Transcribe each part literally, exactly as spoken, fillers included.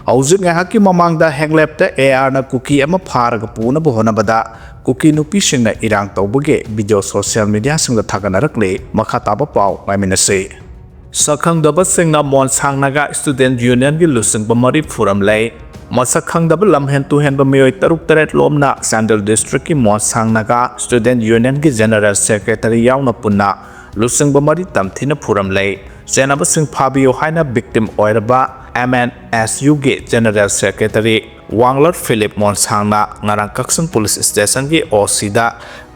ꯍꯧꯖꯤꯛ ꯉꯥꯏꯍꯥꯛꯀꯤ ꯃꯃꯥꯡꯗ ꯍꯦꯛꯂꯦꯞꯇ ꯑꯦ ꯑꯥꯔꯅ ꯀꯨꯀꯤ ꯑꯃ ꯐꯥꯔꯒ ꯄꯨꯅꯕ ꯍꯣꯠꯅꯕꯗ ꯀꯨꯀꯤ ꯅꯨꯄꯤꯁꯤꯡꯅ ꯏꯔꯥꯡ ꯇꯧꯕꯒꯤ ꯚꯤꯗꯤꯑꯣ ꯁꯣꯁꯤꯌꯦꯜ ꯃꯤꯗꯤꯌꯥꯁꯤꯡꯗ ꯊꯥꯒꯠꯅꯔꯛꯂꯤ꯫ ꯃꯈꯥ ꯇꯥꯕ ꯄꯥꯎ ꯉꯥꯏꯃꯤꯟꯅꯁꯤ꯫ ꯁꯛꯈꯪꯗꯕꯁꯤꯡꯅ ꯃꯣꯟꯁꯥꯡ ꯅꯥꯒꯥ ꯁ꯭ꯇꯨꯗꯦꯟꯠ ꯌꯨꯅꯤꯌꯟꯒꯤ ꯂꯨꯆꯤꯡꯕ ꯃꯔꯤ ꯐꯨꯔꯝꯂꯦ꯫ ꯃꯁꯛ ꯈꯪꯗꯕ ꯂꯝꯍꯦꯟ ꯇꯨꯍꯦꯟꯕ ꯃꯤꯑꯣꯏ ꯇꯔꯨꯛ ꯇꯔꯦꯠ ꯂꯣꯝꯅ ꯆꯥꯟꯗꯦꯜ ꯗꯤꯁꯇ꯭ꯔꯤꯛꯀꯤ ꯃꯣꯟꯁꯥꯡ ꯅꯥꯒꯥ ꯁ꯭ꯇꯨꯗꯦꯟꯠ ꯌꯨꯅꯤꯌꯟꯒꯤ ꯖꯦꯅꯔꯦꯜ ꯁꯦꯀ꯭ꯔꯦꯇꯔꯤ ꯌꯥꯎꯅ ꯄꯨꯟꯅ ꯂꯨꯆꯤꯡꯕ ꯃꯔꯤ ꯇꯝꯊꯤꯅ ꯐꯨꯔꯝꯂꯦ꯫ ꯆꯦꯟꯅꯕꯁꯤꯡ ꯐꯥꯕꯤꯌꯨ ꯍꯥꯏꯅ ꯚꯤꯛꯇꯤꯝ ꯑꯣꯏꯔꯕ ꯑꯦꯝ ꯑꯦꯟ ꯑꯦꯁ ꯌꯨꯒꯤ ꯖꯦꯅꯔꯦꯜ ꯁꯦꯀ꯭ꯔꯦꯇꯔꯤ ꯋꯥꯡꯂꯔ ꯐꯤꯂꯤꯞ ꯃꯣꯟꯁꯥꯡꯅ ꯉꯔꯥꯡ ꯀꯛꯆꯤꯡ ꯄꯨꯂꯤꯁ ꯁ꯭ꯇꯦꯁꯟꯒꯤ ꯑꯣ ꯁꯤꯗ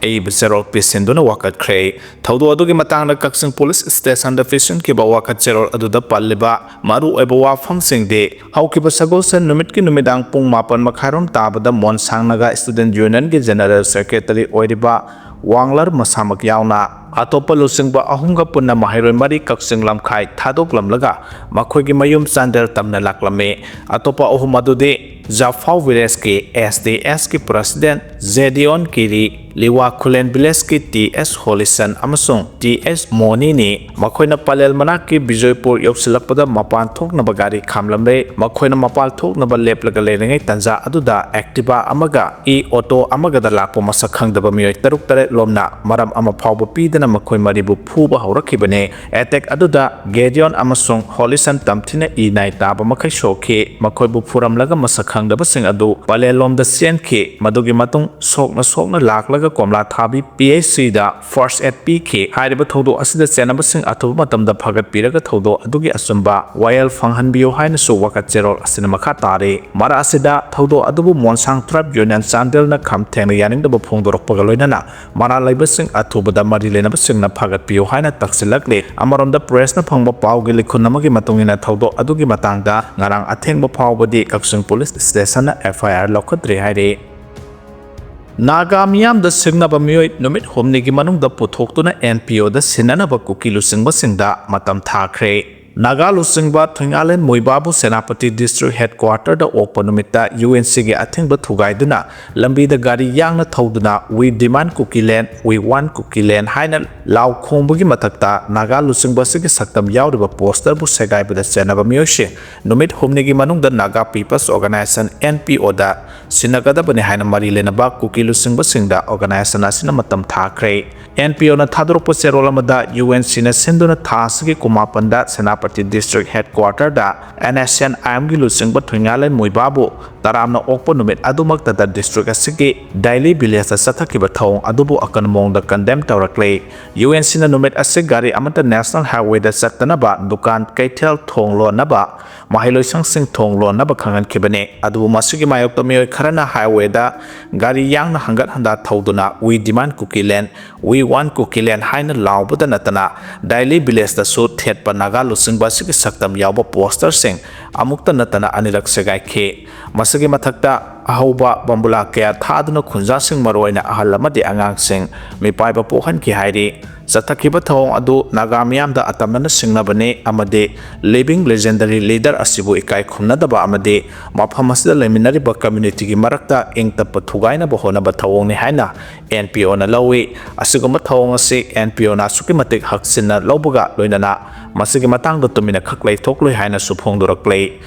ꯑꯏꯕ ꯆꯦꯔꯣꯜ ꯄꯤꯁꯤꯟꯗꯨꯅ ꯋꯥꯀꯠꯈ꯭ꯔꯦ꯫ ꯊꯧꯗꯣꯛ ꯑꯗꯨꯒꯤ ꯃꯇꯥꯡꯗ ꯀꯛꯆꯤꯡ ꯄꯨꯂꯤꯁ ꯁ꯭ꯇꯦꯁꯟꯗ ꯄꯤꯁꯤꯟꯈꯤꯕ ꯋꯥꯀꯠ ꯆꯦꯔꯣꯜ ꯑꯗꯨꯗ ꯄꯜꯂꯤꯕ ꯃꯔꯨꯑꯣꯏꯕ ꯋꯥꯐꯝꯁꯤꯡꯗꯤ, ꯍꯧꯈꯤꯕ ꯁꯒꯣꯜꯁꯦꯟ ꯅꯨꯃꯤꯠꯀꯤ ꯅꯨꯃꯤꯗꯥꯡ ꯄꯨꯡ ꯃꯥꯄꯟ ꯃꯈꯥꯏꯔꯣꯝ ꯇꯥꯕꯗ ꯃꯣꯟꯁꯥꯡ ꯅꯥꯒꯥ ꯁ꯭ꯇꯨꯗꯦꯟꯠ ꯌꯨꯅꯤꯌꯟꯒꯤ ꯖꯦꯅꯔꯦꯜ ꯁꯦꯀ꯭ꯔꯦꯇꯔꯤ ꯑꯣꯏꯔꯤꯕ ꯋꯥꯡꯂꯔ ꯃꯁꯥꯃꯛ ꯌꯥꯎꯅ ꯑꯇꯣꯞꯄ ꯂꯨꯆꯤꯡꯕ ꯑꯍꯨꯝꯒ ꯄꯨꯟꯅ ꯃꯍꯩꯔꯣꯏ ꯃꯔꯤ ꯀꯛꯆꯤꯡ ꯂꯝꯈꯥꯏ ꯊꯥꯗꯣꯛꯂꯝꯂꯒ ꯃꯈꯣꯏꯒꯤ ꯃꯌꯨꯝ ꯆꯥꯟꯗꯦꯜ ꯇꯝꯅ ꯂꯥꯛꯂꯝꯃꯤ꯫ ꯑꯇꯣꯞꯄ ꯑꯍꯨꯝ ꯑꯗꯨꯗꯤ ꯖꯐꯥꯎ ꯚꯤꯂꯦꯖꯀꯤ ꯑꯦꯁ ꯗꯤ ꯑꯦꯁꯀꯤ ꯄ꯭ꯔꯁꯤꯗꯦꯟꯠ ꯖꯦꯗꯤꯑꯣꯟ ꯀꯤꯔꯤ, ꯂꯤꯋꯥ ꯈꯨꯂꯦꯟ ꯚꯤꯂꯦꯖꯀꯤ ꯇꯤ ꯑꯦꯁ ꯍꯣꯂꯤꯁꯟ ꯑꯃꯁꯨꯡ ꯇꯤ ꯑꯦꯁ ꯃꯣꯅꯤꯅꯤ꯫ ꯃꯈꯣꯏꯅ ꯄꯂꯦꯜ ꯃꯅꯥꯛꯀꯤ ꯕꯤꯖꯣꯏꯄꯨꯔ ꯌꯧꯁꯤꯜꯂꯛꯄꯗ ꯃꯄꯥꯟ ꯊꯣꯛꯅꯕ ꯒꯥꯔꯤ ꯈꯥꯝꯂꯝꯂꯦ꯫ ꯃꯈꯣꯏꯅ ꯃꯄꯥꯟ ꯊꯣꯛꯅꯕ ꯂꯦꯞꯂꯒ ꯂꯩꯔꯤꯉꯩ ꯇꯥꯟꯖꯥ ꯑꯗꯨꯗ ꯑꯦꯛꯇꯤꯚꯥ ꯑꯃꯒ ꯏ ꯑꯣꯇꯣ ꯑꯃꯒꯗ ꯂꯥꯛꯄ ꯃꯁꯛ ꯈꯪꯗꯕ ꯃꯤꯑꯣꯏ ꯇꯔꯨꯛ ꯇꯔꯦꯠ ꯂꯣꯝꯅ ꯃꯔꯝ ꯑꯃ ꯐꯥꯎꯕ ꯄꯤꯗꯅ ꯃꯈꯣꯏ ꯃꯔꯤꯕꯨ ꯐꯨꯕ ꯍꯧꯔꯛꯈꯤꯕꯅꯤ꯫ ꯑꯦꯇꯦꯛ ꯑꯗꯨꯗ ꯒꯦꯗꯤꯌꯣꯟ ꯑꯃꯁꯨꯡ ꯍꯣꯂꯤꯁꯟ ꯇꯝꯊꯤꯅ ꯏ ꯅꯥꯏ ꯇꯥꯕ ꯃꯈꯩ ꯁꯣꯛꯈꯤ꯫ ꯃꯈꯣꯏꯕꯨ ꯐꯨꯔꯝꯂꯒ ꯃꯁꯛ ꯈꯪꯗꯕꯁꯤꯡ ꯑꯗꯨ ꯄꯂꯦꯜꯂꯣꯝꯗ ꯆꯦꯟꯈꯤ꯫ ꯃꯗꯨꯒꯤ ꯃꯇꯨꯡ ꯁꯣꯛꯅ ꯁꯣꯛꯅ ꯂꯥꯛꯂꯒ ꯀꯣꯝꯂꯥ ꯊꯥꯕꯤ ꯄꯤ ꯑꯩꯆ ꯁꯤꯗ ꯐꯥꯔꯁ ꯑꯦꯗ ꯄꯤꯈꯤ꯫ ꯍꯥꯏꯔꯤꯕ ꯊꯧꯗꯣꯛ ꯑꯁꯤꯗ ꯆꯦꯟꯅꯕꯁꯤꯡ ꯑꯊꯨꯕ ꯃꯇꯝꯗ ꯐꯒꯠꯄꯤꯔꯒ ꯊꯧꯗꯣꯛ ꯑꯗꯨꯒꯤ ꯑꯆꯨꯝꯕ ꯋꯥꯌꯦꯜ ꯐꯪꯍꯟꯕꯤꯌꯨ ꯍꯥꯏꯅꯁꯨ ꯋꯥꯀꯠ ꯆꯦꯔꯣꯜ ꯑꯁꯤꯅ ꯃꯈꯥ ꯇꯥꯔꯤ꯫ ꯃꯔꯛ ꯑꯁꯤꯗ ꯊꯧꯗꯣꯛ ꯑꯗꯨꯕꯨ ꯃꯣꯟꯁꯥꯡ ꯇ꯭ꯔꯥꯏꯕ ꯌꯨꯅꯤꯌꯟ ꯆꯥꯟꯗꯦꯜꯅ ꯈꯝ ꯊꯦꯡꯅ ꯌꯥꯅꯤꯡꯗꯕ ꯐꯣꯡꯗꯣꯔꯛꯄꯒ ꯂꯣꯏꯅꯅ ꯃꯔꯥꯜ ꯂꯩꯕꯁꯤꯡ ꯑꯊꯨꯕꯗ ꯃꯔꯤ ꯂꯩꯅꯕꯁꯤꯡꯅ ꯐꯒꯠꯄꯤꯌꯨ ꯍꯥꯏꯅ ꯇꯛꯁꯤꯜꯂꯛꯂꯤ꯫ ꯑꯃꯔꯣꯝꯗ ꯄ꯭ꯔꯦꯁꯅ ꯐꯪꯕ ꯄꯥꯎꯒꯤ ꯂꯤꯈꯨꯟ ꯑꯃꯒꯤ ꯃꯇꯨꯡ ꯏꯟꯅ ꯊꯧꯗꯣꯛ ꯑꯗꯨꯒꯤ ꯃꯇꯥꯡꯗ ꯉꯔꯥꯡ ꯑꯊꯦꯡꯕ ꯐꯥꯎꯕꯗꯤ ꯀꯛꯆꯤꯡ ꯄꯨꯂꯤꯁ ꯁ꯭ꯇꯦꯁꯟꯅ ꯑꯦꯐ ꯑꯥꯏ ꯑꯥꯔ ꯂꯧꯈꯠꯇ꯭ꯔꯤ ꯍꯥꯏꯔꯤ꯫ ꯅꯥꯒꯥ ꯃꯤꯌꯥꯝꯗ ꯁꯤꯡꯅꯕ ꯃꯤꯑꯣꯏ ꯅꯨꯃꯤꯠ ꯍꯨꯝꯅꯤꯒꯤ ꯃꯅꯨꯡꯗ ꯄꯨꯊꯣꯛꯇꯨꯅ ꯑꯦꯟ ꯄꯤ ꯑꯣꯗ ꯁꯤꯟꯅꯅꯕ ꯀꯨꯀꯤ ꯂꯨꯆꯤꯡꯕꯁꯤꯡꯗ ꯃꯇꯝ ꯊꯥꯈ꯭ꯔꯦ꯫ ꯅꯥꯒꯥ ꯂꯨꯆꯤꯡꯕ ꯊꯨꯏꯉꯥꯂꯦꯟ ꯃꯨꯏꯕꯥꯕꯨ ꯁꯦꯅꯥꯄꯇꯤ ꯗꯤꯁꯇ꯭ꯔꯤꯛ ꯍꯦꯗꯀ꯭ꯋꯥꯇꯔꯗ ꯑꯣꯛꯄ ꯅꯨꯃꯤꯠꯇ ꯌꯨ ꯑꯦꯟ ꯁꯤꯒꯤ ꯑꯊꯤꯡꯕ ꯊꯨꯒꯥꯏꯗꯨꯅ ꯂꯝꯕꯤꯗ ꯒꯥꯔꯤ ꯌꯥꯡꯅ ꯊꯧꯗꯨꯅ "We demand Kukiland, we want Kukiland" ꯍꯥꯏꯅ ꯂꯥꯎ ꯈꯣꯡꯕꯒꯤ ꯃꯊꯛꯇ ꯅꯥꯒꯥ ꯂꯨꯆꯤꯡꯕ ꯑꯁꯤꯒꯤ ꯁꯛꯇꯝ ꯌꯥꯎꯔꯤꯕ ꯄꯣꯁꯇꯔꯕꯨ ꯁꯦꯒꯥꯏꯕꯗ ꯆꯦꯟꯅꯕ ꯃꯤꯑꯣꯏꯁꯤꯡ ꯅꯨꯃꯤꯠ ꯍꯨꯝꯅꯤꯒꯤ ꯃꯅꯨꯡꯗ Naga People's Organisation, N P O, ꯗ ꯁꯤꯟꯅꯒꯗꯕꯅꯤ ꯍꯥꯏꯅ ꯃꯔꯤ ꯂꯩꯅꯕ ꯀꯨꯀꯤ ꯂꯨꯆꯤꯡꯕꯁꯤꯡꯗ ꯑꯣꯔꯒꯅꯥꯏꯖꯦꯁꯟ ꯑꯁꯤꯅ ꯃꯇꯝ ꯊꯥꯈ꯭ꯔꯦ꯫ N P O ꯅ ꯊꯥꯗꯣꯔꯛꯄ ꯆꯦꯔꯣꯜ ꯑꯃꯗ, ꯌꯨ ꯑꯦꯟ ꯁꯤꯅ ꯁꯤꯟꯗꯨꯅ ꯊꯥ ꯑꯁꯤꯒꯤ ꯀꯨꯟꯃꯥꯄꯟꯗ ꯁꯦꯅꯥꯄꯇꯤ ꯗꯤꯁꯇ꯭ꯔꯤꯛ ꯍꯦꯗꯀ꯭ꯋꯥꯇꯔꯗ N S C N I M ꯒꯤ ꯂꯨꯆꯤꯡꯕ ꯊꯨꯏꯉꯥꯂꯦꯟ ꯃꯨꯏꯕꯥꯕꯨ ꯇꯔꯥꯝꯅ ꯑꯣꯛꯄ ꯅꯨꯃꯤꯠ ꯑꯗꯨꯃꯛꯇꯗ ꯗꯤꯁꯇ꯭ꯔꯤꯛ ꯑꯁꯤꯒꯤ ꯗꯥꯏꯂꯤ ꯚꯤꯂꯦꯖꯇ ꯆꯠꯊꯈꯤꯕ ꯊꯧꯑꯣꯡ ꯑꯗꯨꯕꯨ ꯑꯀꯟꯕ ꯃꯑꯣꯡꯗ ꯀꯟꯗꯦꯝ ꯇꯧꯔꯛꯂꯦ꯫ ꯌꯨ ꯑꯦꯟ ꯁꯤꯅ ꯅꯨꯃꯤꯠ ꯑꯁꯤ ꯒꯥꯔꯤ ꯑꯃꯠꯇ ꯅꯦꯁꯅꯦꯜ ꯍꯥꯏꯋꯦꯗ ꯆꯠꯇꯅꯕ, ꯗꯨꯀꯥꯟ, ꯀꯩꯊꯦꯜ ꯊꯣꯡ ꯂꯣꯟꯅꯕ, ꯃꯍꯩꯂꯣꯏꯁꯪꯁꯤꯡ ꯊꯣꯡ ꯂꯣꯟꯅꯕ ꯈꯪꯍꯟꯈꯤꯕꯅꯤ꯫ ꯑꯗꯨꯕꯨ ꯃꯁꯤꯒꯤ ꯃꯥꯌꯣꯛꯇ ꯃꯤꯑꯣꯏ ꯈꯔꯅ ꯍꯥꯏꯋꯦꯗ ꯒꯥꯔꯤ ꯌꯥꯡꯅ ꯍꯪꯒꯠ ꯍꯟꯗꯥ ꯊꯧꯗꯨꯅ "We demand Kukiland, we want Kukiland" ꯍꯥꯏꯅ ꯂꯥꯎꯕꯗ ꯅꯠꯇꯅ ꯗꯥꯏꯂꯤ ꯚꯤꯂꯦꯖꯇꯁꯨ ꯊꯦꯠꯄ ꯅꯥꯒꯥ ꯂꯨꯆꯤꯡꯕ ꯑꯁꯤꯒꯤ ꯁꯛꯇꯝ ꯌꯥꯎꯕ ꯄꯣꯁꯇꯔꯁꯤꯡ ꯑꯃꯨꯛꯇ ꯅꯠꯇꯅ ꯑꯅꯤꯔꯛ ꯁꯦꯒꯥꯏꯈꯤ꯫ ꯃꯁꯤꯒꯤ ꯃꯊꯛꯇ ꯑꯍꯧꯕ ꯕꯝꯕꯨꯂꯥ ꯀꯌꯥ ꯊꯥꯗꯨꯅ ꯈꯨꯟꯖꯥꯁꯤꯡ, ꯃꯔꯨꯑꯣꯏꯅ ꯑꯍꯜ ꯑꯃꯗꯤ ꯑꯉꯥꯡꯁꯤꯡ, ꯃꯤꯄꯥꯏꯕ ꯄꯣꯛꯍꯟꯈꯤ ꯍꯥꯏꯔꯤ꯫ ꯆꯠꯊꯈꯤꯕ ꯊꯧꯑꯣꯡ ꯑꯗꯨ ꯅꯥꯒꯥ ꯃꯤꯌꯥꯝꯗ ꯑꯇꯝꯅꯅ ꯁꯤꯡꯅꯕꯅꯤ ꯑꯃꯗꯤ living legendary leader ꯑꯁꯤꯕꯨ ꯏꯀꯥꯏ ꯈꯨꯝꯅꯗꯕ ꯑꯃꯗꯤ ꯃꯐꯝ ꯑꯁꯤꯗ ꯂꯩꯃꯤꯟꯅꯔꯤꯕ ꯀꯝꯃ꯭ꯌꯨꯅꯤꯇꯤꯒꯤ ꯃꯔꯛꯇ ꯏꯪ ꯇꯞꯄ ꯊꯨꯒꯥꯏꯅꯕ ꯍꯣꯠꯅꯕ ꯊꯧꯑꯣꯡꯅꯤ ꯍꯥꯏꯅ N P O ꯅ ꯂꯧꯏ꯫ ꯑꯁꯤꯒꯨꯝꯕ ꯊꯧꯑꯣꯡ ꯑꯁꯤ N P O ꯅ ꯑꯁꯨꯛꯀꯤ ꯃꯇꯤꯛ ꯍꯛꯆꯤꯟꯅ ꯂꯧꯕꯒ ꯂꯣꯏꯅꯅ ꯃꯁꯤꯒꯤ ꯃꯇꯥꯡꯗ ꯇꯨꯃꯤꯟꯅ ꯈꯛ ꯂꯩꯊꯣꯛꯂꯣꯏ ꯍꯥꯏꯅꯁꯨ ꯐꯣꯡꯗꯣꯔꯛꯂꯦ꯫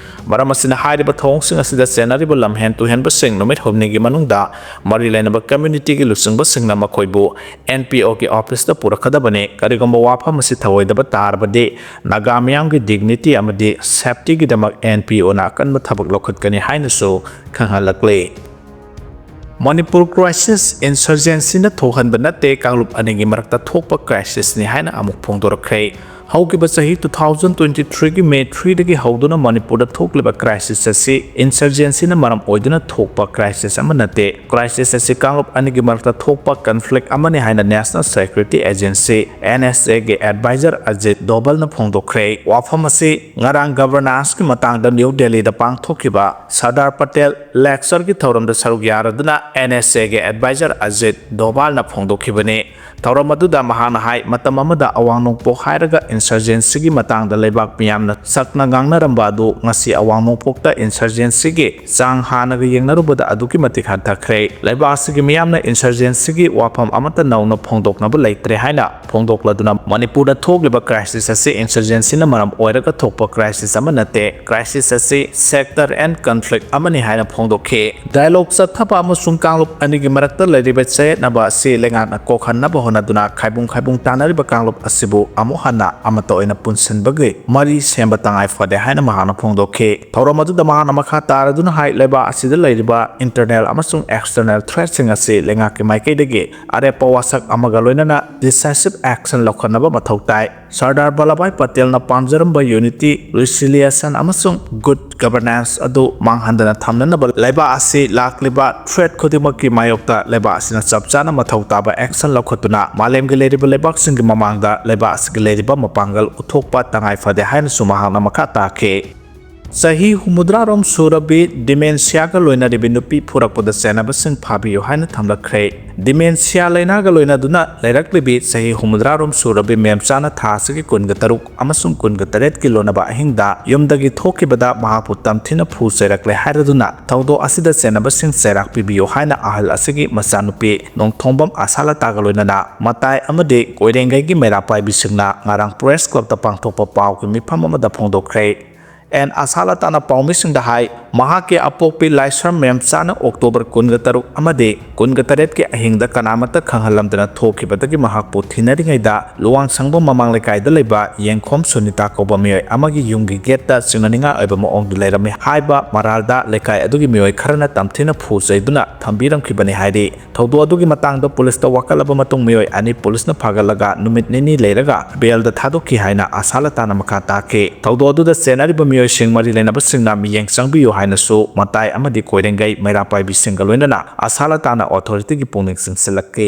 ꯃꯔꯝ ꯑꯁꯤꯅ ꯍꯥꯏꯔꯤꯕ ꯊꯧꯑꯣꯡꯁꯤꯡ ꯑꯁꯤꯗ ꯆꯦꯟꯅꯔꯤꯕ ꯂꯝꯍꯦꯟ ꯇꯨꯍꯦꯟꯕꯁꯤꯡ ꯅꯨꯃꯤꯠ ꯍꯨꯝꯅꯤꯒꯤ ꯃꯅꯨꯡꯗ ꯃꯔꯤ ꯂꯩꯅꯕ ꯀꯝꯃ꯭ꯌꯨꯅꯤꯇꯤꯒꯤ ꯂꯨꯆꯤꯡꯕꯁꯤꯡꯅ ꯃꯈꯣꯏꯕꯨ N P O ꯒꯤ ꯑꯣꯐꯤꯁꯇ ꯄꯨꯔꯛꯀꯗꯕꯅꯤ꯫ ꯀꯔꯤꯒꯨꯝꯕ ꯋꯥꯐꯝ ꯑꯁꯤ ꯊꯧꯑꯣꯏꯗꯕ ꯇꯥꯔꯕꯗꯤ ꯅꯥꯒꯥ ꯃꯤꯌꯥꯝꯒꯤ ꯗꯤꯒꯅꯤꯇꯤ ꯑꯃꯗꯤ ꯁꯦꯐꯇꯤꯒꯤꯗꯃꯛ N P O ꯅ ꯑꯀꯟꯕ ꯊꯕꯛ ꯂꯧꯈꯠꯀꯅꯤ ꯍꯥꯏꯅꯁꯨ ꯈꯪꯍꯜꯂꯛꯂꯤ꯫ ꯃꯅꯤꯄꯨꯔ ꯀ꯭ꯔꯥꯏꯁꯤꯁ ꯏꯟꯁꯔꯖꯦꯟꯁꯤꯅ ꯊꯣꯛꯍꯟꯕ ꯅꯠꯇꯦ, ꯀꯥꯡꯂꯨꯞ ꯑꯅꯤꯒꯤ ꯃꯔꯛꯇ ꯊꯣꯛꯄ ꯀ꯭ꯔꯥꯏꯁꯤꯁꯅꯤ ꯍꯥꯏꯅ ꯑꯃꯨꯛ ꯐꯣꯡꯗꯣꯔꯛꯈ꯭ꯔꯦ꯫ ꯍꯧꯈꯤꯕ ꯆꯍꯤ two thousand twenty three ꯒꯤ May three ꯗꯒꯤ ꯍꯧꯗꯨꯅ ꯃꯅꯤꯄꯨꯔꯗ ꯊꯣꯛꯂꯤꯕ ꯀ꯭ꯔꯥꯏꯁꯤꯁ ꯑꯁꯤ ꯏꯟꯁꯔꯖꯦꯟꯁꯤꯅ ꯃꯔꯝ ꯑꯣꯏꯗꯨꯅ ꯊꯣꯛꯄ ꯀ꯭ꯔꯥꯏꯁꯤꯁ ꯑꯃ ꯅꯠꯇꯦ꯫ ꯀ꯭ꯔꯥꯏꯁꯤꯁ ꯑꯁꯤ ꯀꯥꯡꯂꯨꯞ ꯑꯅꯤꯒꯤ ꯃꯔꯛꯇ ꯊꯣꯛꯄ ꯀꯟꯐ꯭ꯂꯤꯛ ꯑꯃꯅꯤ ꯍꯥꯏꯅ national security agency, N S A, ꯒꯤ ꯑꯦꯗꯚꯥꯏꯖꯔ ꯑꯖꯤꯠ ꯗꯣꯚꯜꯅ ꯐꯣꯡꯗꯣꯛꯈ꯭ꯔꯦ꯫ ꯋꯥꯐꯝ ꯑꯁꯤ ꯉꯔꯥꯡ ꯒꯚꯔꯅꯥꯟꯁꯀꯤ ꯃꯇꯥꯡꯗ ꯅ꯭ꯌꯨ ꯗꯦꯜꯂꯤꯗ ꯄꯥꯡꯊꯣꯛꯈꯤꯕ ꯁꯔꯗꯥꯔ ꯄꯇꯦꯜ ꯂꯦꯛꯆꯔꯒꯤ ꯊꯧꯔꯝꯗ ꯁꯔꯨꯛ ꯌꯥꯔꯗꯨꯅ N S A ꯒꯤ ꯑꯦꯗꯚꯥꯏꯖꯔ ꯑꯖꯤꯠ ꯗꯣꯚꯥꯜꯅ ꯐꯣꯡꯗꯣꯛꯈꯤꯕꯅꯤ꯫ ꯊꯧꯔꯝ ꯑꯗꯨꯗ ꯃꯍꯥꯛꯅ ꯍꯥꯏ, ꯃꯇꯝ ꯑꯃꯗ ꯑꯋꯥꯡ ꯅꯣꯡꯄꯣꯛ ꯍꯥꯏꯔꯒ insurgencyꯒꯤ ꯃꯇꯥꯡꯗ ꯂꯩꯕꯥꯛ ꯃꯤꯌꯥꯝꯅ ꯁꯛꯅ ꯉꯥꯡꯅꯔꯝꯕ ꯑꯗꯨ ꯉꯁꯤ ꯑꯋꯥꯡ ꯅꯣꯡꯄꯣꯛꯇ insurgencyꯒꯤ ꯆꯥꯡ ꯍꯥꯟꯅꯒ ꯌꯦꯡꯅꯔꯨꯕꯗ ꯑꯗꯨꯛꯀꯤ ꯃꯇꯤꯛ ꯍꯟꯊꯈ꯭ꯔꯦ꯫ ꯂꯩꯕꯥꯛ ꯑꯁꯤꯒꯤ ꯃꯤꯌꯥꯝꯅ insurgencyꯒꯤ ꯋꯥꯐꯝ ꯑꯃꯠꯇ ꯅꯧꯅ ꯐꯣꯡꯗꯣꯛꯅꯕ ꯂꯩꯇ꯭ꯔꯦ ꯍꯥꯏꯅ ꯐꯣꯡꯗꯣꯛꯂꯗꯨꯅ, ꯃꯅꯤꯄꯨꯔꯗ ꯊꯣꯛꯂꯤꯕ crisis ꯑꯁꯤ insurgencyꯅ ꯃꯔꯝ ꯑꯣꯏꯔꯒ ꯊꯣꯛꯄ crisis ꯑꯃ ꯅꯠꯇꯦ, crisis ꯑꯁꯤ sector and conflict ꯑꯃꯅꯤ ꯍꯥꯏꯅ ꯐꯣꯡꯗꯣꯛꯈꯤ꯫ Dialogue ꯆꯠꯊꯕ ꯑꯃꯁꯨꯡ ꯀꯥꯡꯂꯨꯞ ꯑꯅꯤꯒꯤ ꯃꯔꯛꯇ ꯂꯩꯔꯤꯕ ꯆꯌꯦꯠꯅꯕ ꯑꯁꯤ ꯂꯩꯉꯥꯛꯅ ꯀꯣꯛꯍꯟꯅꯕ ꯍꯣꯠꯅꯗꯨꯅ ꯈꯥꯏꯕꯨꯡ ꯈꯥꯏꯕꯨꯡ ꯇꯥꯅꯔꯤꯕ ꯀꯥꯡꯂꯨꯞ ꯑꯁꯤꯕꯨ ꯑꯃꯨꯛ ꯍꯟꯅ ꯑꯃꯠꯇ ꯑꯣꯏꯅ ꯄꯨꯟꯁꯤꯟꯕꯒꯤ ꯃꯔꯤ ꯁꯦꯝꯕ ꯇꯉꯥꯏ ꯐꯗꯦ ꯍꯥꯏꯅ ꯃꯍꯥꯛꯅ ꯐꯣꯡꯗꯣꯛꯈꯤ꯫ ꯊꯧꯔꯝ ꯑꯗꯨꯗ ꯃꯍꯥꯛꯅ ꯃꯈꯥ ꯇꯥꯔꯗꯨꯅ ꯍꯥꯏ, ꯂꯩꯕꯥꯛ ꯑꯁꯤꯗ ꯂꯩꯔꯤꯕ internal ꯑꯃꯁꯨꯡ external threatꯁꯤꯡ ꯑꯁꯤ ꯂꯩꯉꯥꯛꯀꯤ ꯃꯥꯏꯀꯩꯗꯒꯤ ꯑꯔꯦꯞꯄ ꯋꯥꯁꯛ ꯑꯃꯒ ꯂꯣꯏꯅꯅ decisive action ꯂꯧꯈꯠꯅꯕ ꯃꯊꯧ ꯇꯥꯏ꯫ ꯁꯔꯗꯥꯔ ꯚꯜꯂꯚꯚꯥꯏ ꯄꯇꯦꯜꯅ ꯄꯥꯝꯖꯔꯝꯕ unity, reconciliation ꯑꯃꯁꯨꯡ good governance ꯑꯗꯨ ꯃꯥꯡꯍꯟꯗꯅ ꯊꯝꯅꯅꯕ ꯂꯩꯕꯥꯛ ꯑꯁꯤ ꯂꯥꯛꯂꯤꯕ threat ꯈꯨꯗꯤꯡꯃꯛꯀꯤ ꯃꯥꯌꯣꯛꯇ ꯂꯩꯕꯥꯛ ꯑꯁꯤꯅ ꯆꯞ ꯆꯥꯅ ꯃꯊꯧ ꯇꯥꯕ action ꯂꯧꯈꯠꯇꯨꯅ ꯃꯥꯂꯦꯝꯒꯤ ꯂꯩꯔꯤꯕ ꯂꯩꯕꯥꯛꯁꯤꯡꯒꯤ ꯃꯃꯥꯡꯗ ꯂꯩꯕꯥꯛ ꯑꯁꯤꯒꯤ ꯂꯩꯔꯤꯕ ꯃꯄꯥꯡꯒꯜ ꯎꯠꯊꯣꯛꯄ ꯇꯉꯥꯏ ꯐꯗꯦ ꯍꯥꯏꯅꯁꯨ ꯃꯍꯥꯛꯅ ꯃꯈꯥ ꯇꯥꯈꯤ꯫ ꯆꯍꯤ ꯍꯨꯝꯐꯨꯇꯔꯥꯔꯣꯝ ꯁꯨꯔꯕꯤ dementiaꯒ ꯂꯣꯏꯅꯔꯤꯕꯤ ꯅꯨꯄꯤ ꯐꯨꯔꯛꯄꯗ ꯆꯦꯟꯅꯕꯁꯤꯡ ꯐꯥꯕꯤꯌꯨ ꯍꯥꯏꯅ ꯊꯝꯂꯛꯈ꯭ꯔꯦ꯫ Dementia ꯂꯥꯏꯅꯥꯒ ꯂꯣꯏꯅꯗꯨꯅ ꯂꯩꯔꯛꯂꯤꯕꯤ ꯆꯍꯤ ꯍꯨꯝꯐꯨꯇꯔꯥꯔꯣꯝ ꯁꯨꯔꯕꯤ ꯃꯦꯝꯆꯥꯅ ꯊꯥ ꯑꯁꯤꯒꯤ ꯀꯨꯟꯒ ꯇꯔꯨꯛ ꯑꯃꯁꯨꯡ ꯀꯨꯟꯒ ꯇꯔꯦꯠꯀꯤ ꯂꯣꯟꯅꯕ ꯑꯍꯤꯡꯗ ꯌꯨꯝꯗꯒꯤ ꯊꯣꯛꯈꯤꯕꯗ ꯃꯍꯥꯛꯄꯨ ꯇꯝꯊꯤꯅ ꯐꯨ ꯆꯩꯔꯛꯂꯦ ꯍꯥꯏꯔꯗꯨꯅ ꯊꯧꯗꯣꯛ ꯑꯁꯤꯗ ꯆꯦꯟꯅꯕꯁꯤꯡ ꯆꯩꯔꯥꯛ ꯄꯤꯕꯤꯌꯨ ꯍꯥꯏꯅ ꯑꯍꯜ ꯑꯁꯤꯒꯤ ꯃꯆꯥꯅꯨꯄꯤ ꯅꯣꯡꯊꯣꯡꯕꯝ ꯑꯁꯥꯂꯇꯥꯒ ꯂꯣꯏꯅꯅ ꯃꯇꯥꯏ ꯑꯃꯗꯤ ꯀꯣꯏꯔꯦꯡꯒꯩꯒꯤ ꯃꯩꯔꯥ ꯄꯥꯏꯕꯤꯁꯤꯡꯅ ꯉꯔꯥꯡ Press Clubꯇ ꯄꯥꯡꯊꯣꯛꯄ ꯄꯥꯎꯒꯤ ꯃꯤꯐꯝ ꯑꯃꯗ ꯐꯣꯡꯗꯣꯛꯈ꯭ꯔꯦ꯫ ꯑꯦꯟ ꯑꯁꯥꯂꯇꯥꯅ ꯄꯥꯎꯃꯤꯁꯤꯡꯗ ꯍꯥꯏ, ꯃꯍꯥꯛꯀꯤ ꯑꯄꯣꯛꯄꯤ ꯂꯥꯏꯁ꯭ꯔꯝ ꯃꯦꯝꯆꯥꯅ October ꯀꯨꯟꯒ ꯇꯔꯨꯛ ꯑꯃꯗꯤ ꯀꯨꯟꯒ ꯇꯔꯦꯠꯀꯤ ꯑꯍꯤꯡꯗ ꯀꯅꯥꯃꯠꯇ ꯈꯪꯍꯜꯂꯝꯗꯅ ꯊꯣꯛꯈꯤꯕꯗꯒꯤ ꯃꯍꯥꯛꯄꯨ ꯊꯤꯅꯔꯤꯉꯩꯗ ꯂꯨꯋꯥꯡꯁꯪꯕꯝ ꯃꯃꯥꯡ ꯂꯩꯀꯥꯏꯗ ꯂꯩꯕ ꯌꯦꯡꯈꯣꯝ ꯁꯨꯅꯤꯇꯥ ꯀꯧꯕ ꯃꯤꯑꯣꯏ ꯑꯃꯒꯤ ꯌꯨꯝꯒꯤ gateꯇ ꯆꯤꯡꯅꯅꯤꯡꯉꯥꯏ ꯑꯣꯏꯕ ꯃꯑꯣꯡꯗ ꯂꯩꯔꯝꯃꯤ ꯍꯥꯏꯕ ꯃꯔꯥꯜꯗ ꯂꯩꯀꯥꯏ ꯑꯗꯨꯒꯤ ꯃꯤꯑꯣꯏ ꯈꯔꯅ ꯇꯝꯊꯤꯅ ꯐꯨ ꯆꯩꯗꯨꯅ ꯊꯝꯕꯤꯔꯝꯈꯤꯕꯅꯤ ꯍꯥꯏꯔꯤ꯫ ꯊꯧꯗꯣꯛ ꯑꯗꯨꯒꯤ ꯃꯇꯥꯡꯗ ꯄꯨꯂꯤꯁꯇ ꯋꯥꯀꯠꯂꯕ ꯃꯇꯨꯡ ꯃꯤꯑꯣꯏ ꯑꯅꯤ ꯄꯨꯂꯤꯁꯅ ꯐꯥꯒꯠꯂꯒ ꯅꯨꯃꯤꯠ ꯅꯤꯅꯤ ꯂꯩꯔꯒ bailꯗ ꯊꯥꯗꯣꯛꯈꯤ ꯍꯥꯏꯅ ꯑꯁꯥꯂꯇꯥꯅ ꯃꯈꯥ ꯇꯥꯈꯤ꯫ ꯊꯧꯗꯣꯛ ꯑꯗꯨꯗ ꯆꯦꯟꯅꯔꯤꯕ ꯃꯤꯑꯣꯏꯁꯤꯡ ꯃꯔꯤ ꯂꯩꯅꯕꯁꯤꯡꯅ ꯃꯤꯠꯌꯦꯡ ꯆꯪꯕꯤꯌꯨ ꯍꯥꯏꯅꯁꯨ ꯃꯇꯥꯏ ꯑꯃꯗꯤ ꯀꯣꯏꯔꯦꯡꯒꯩ ꯃꯩꯔꯥ ꯄꯥꯏꯕꯤꯁꯤꯡꯒ ꯂꯣꯏꯅꯅ ꯑꯁꯥꯂꯇꯥꯅ authorityꯒꯤ ꯄꯨꯛꯅꯤꯡ ꯆꯤꯡꯁꯤꯜꯂꯛꯈꯤ꯫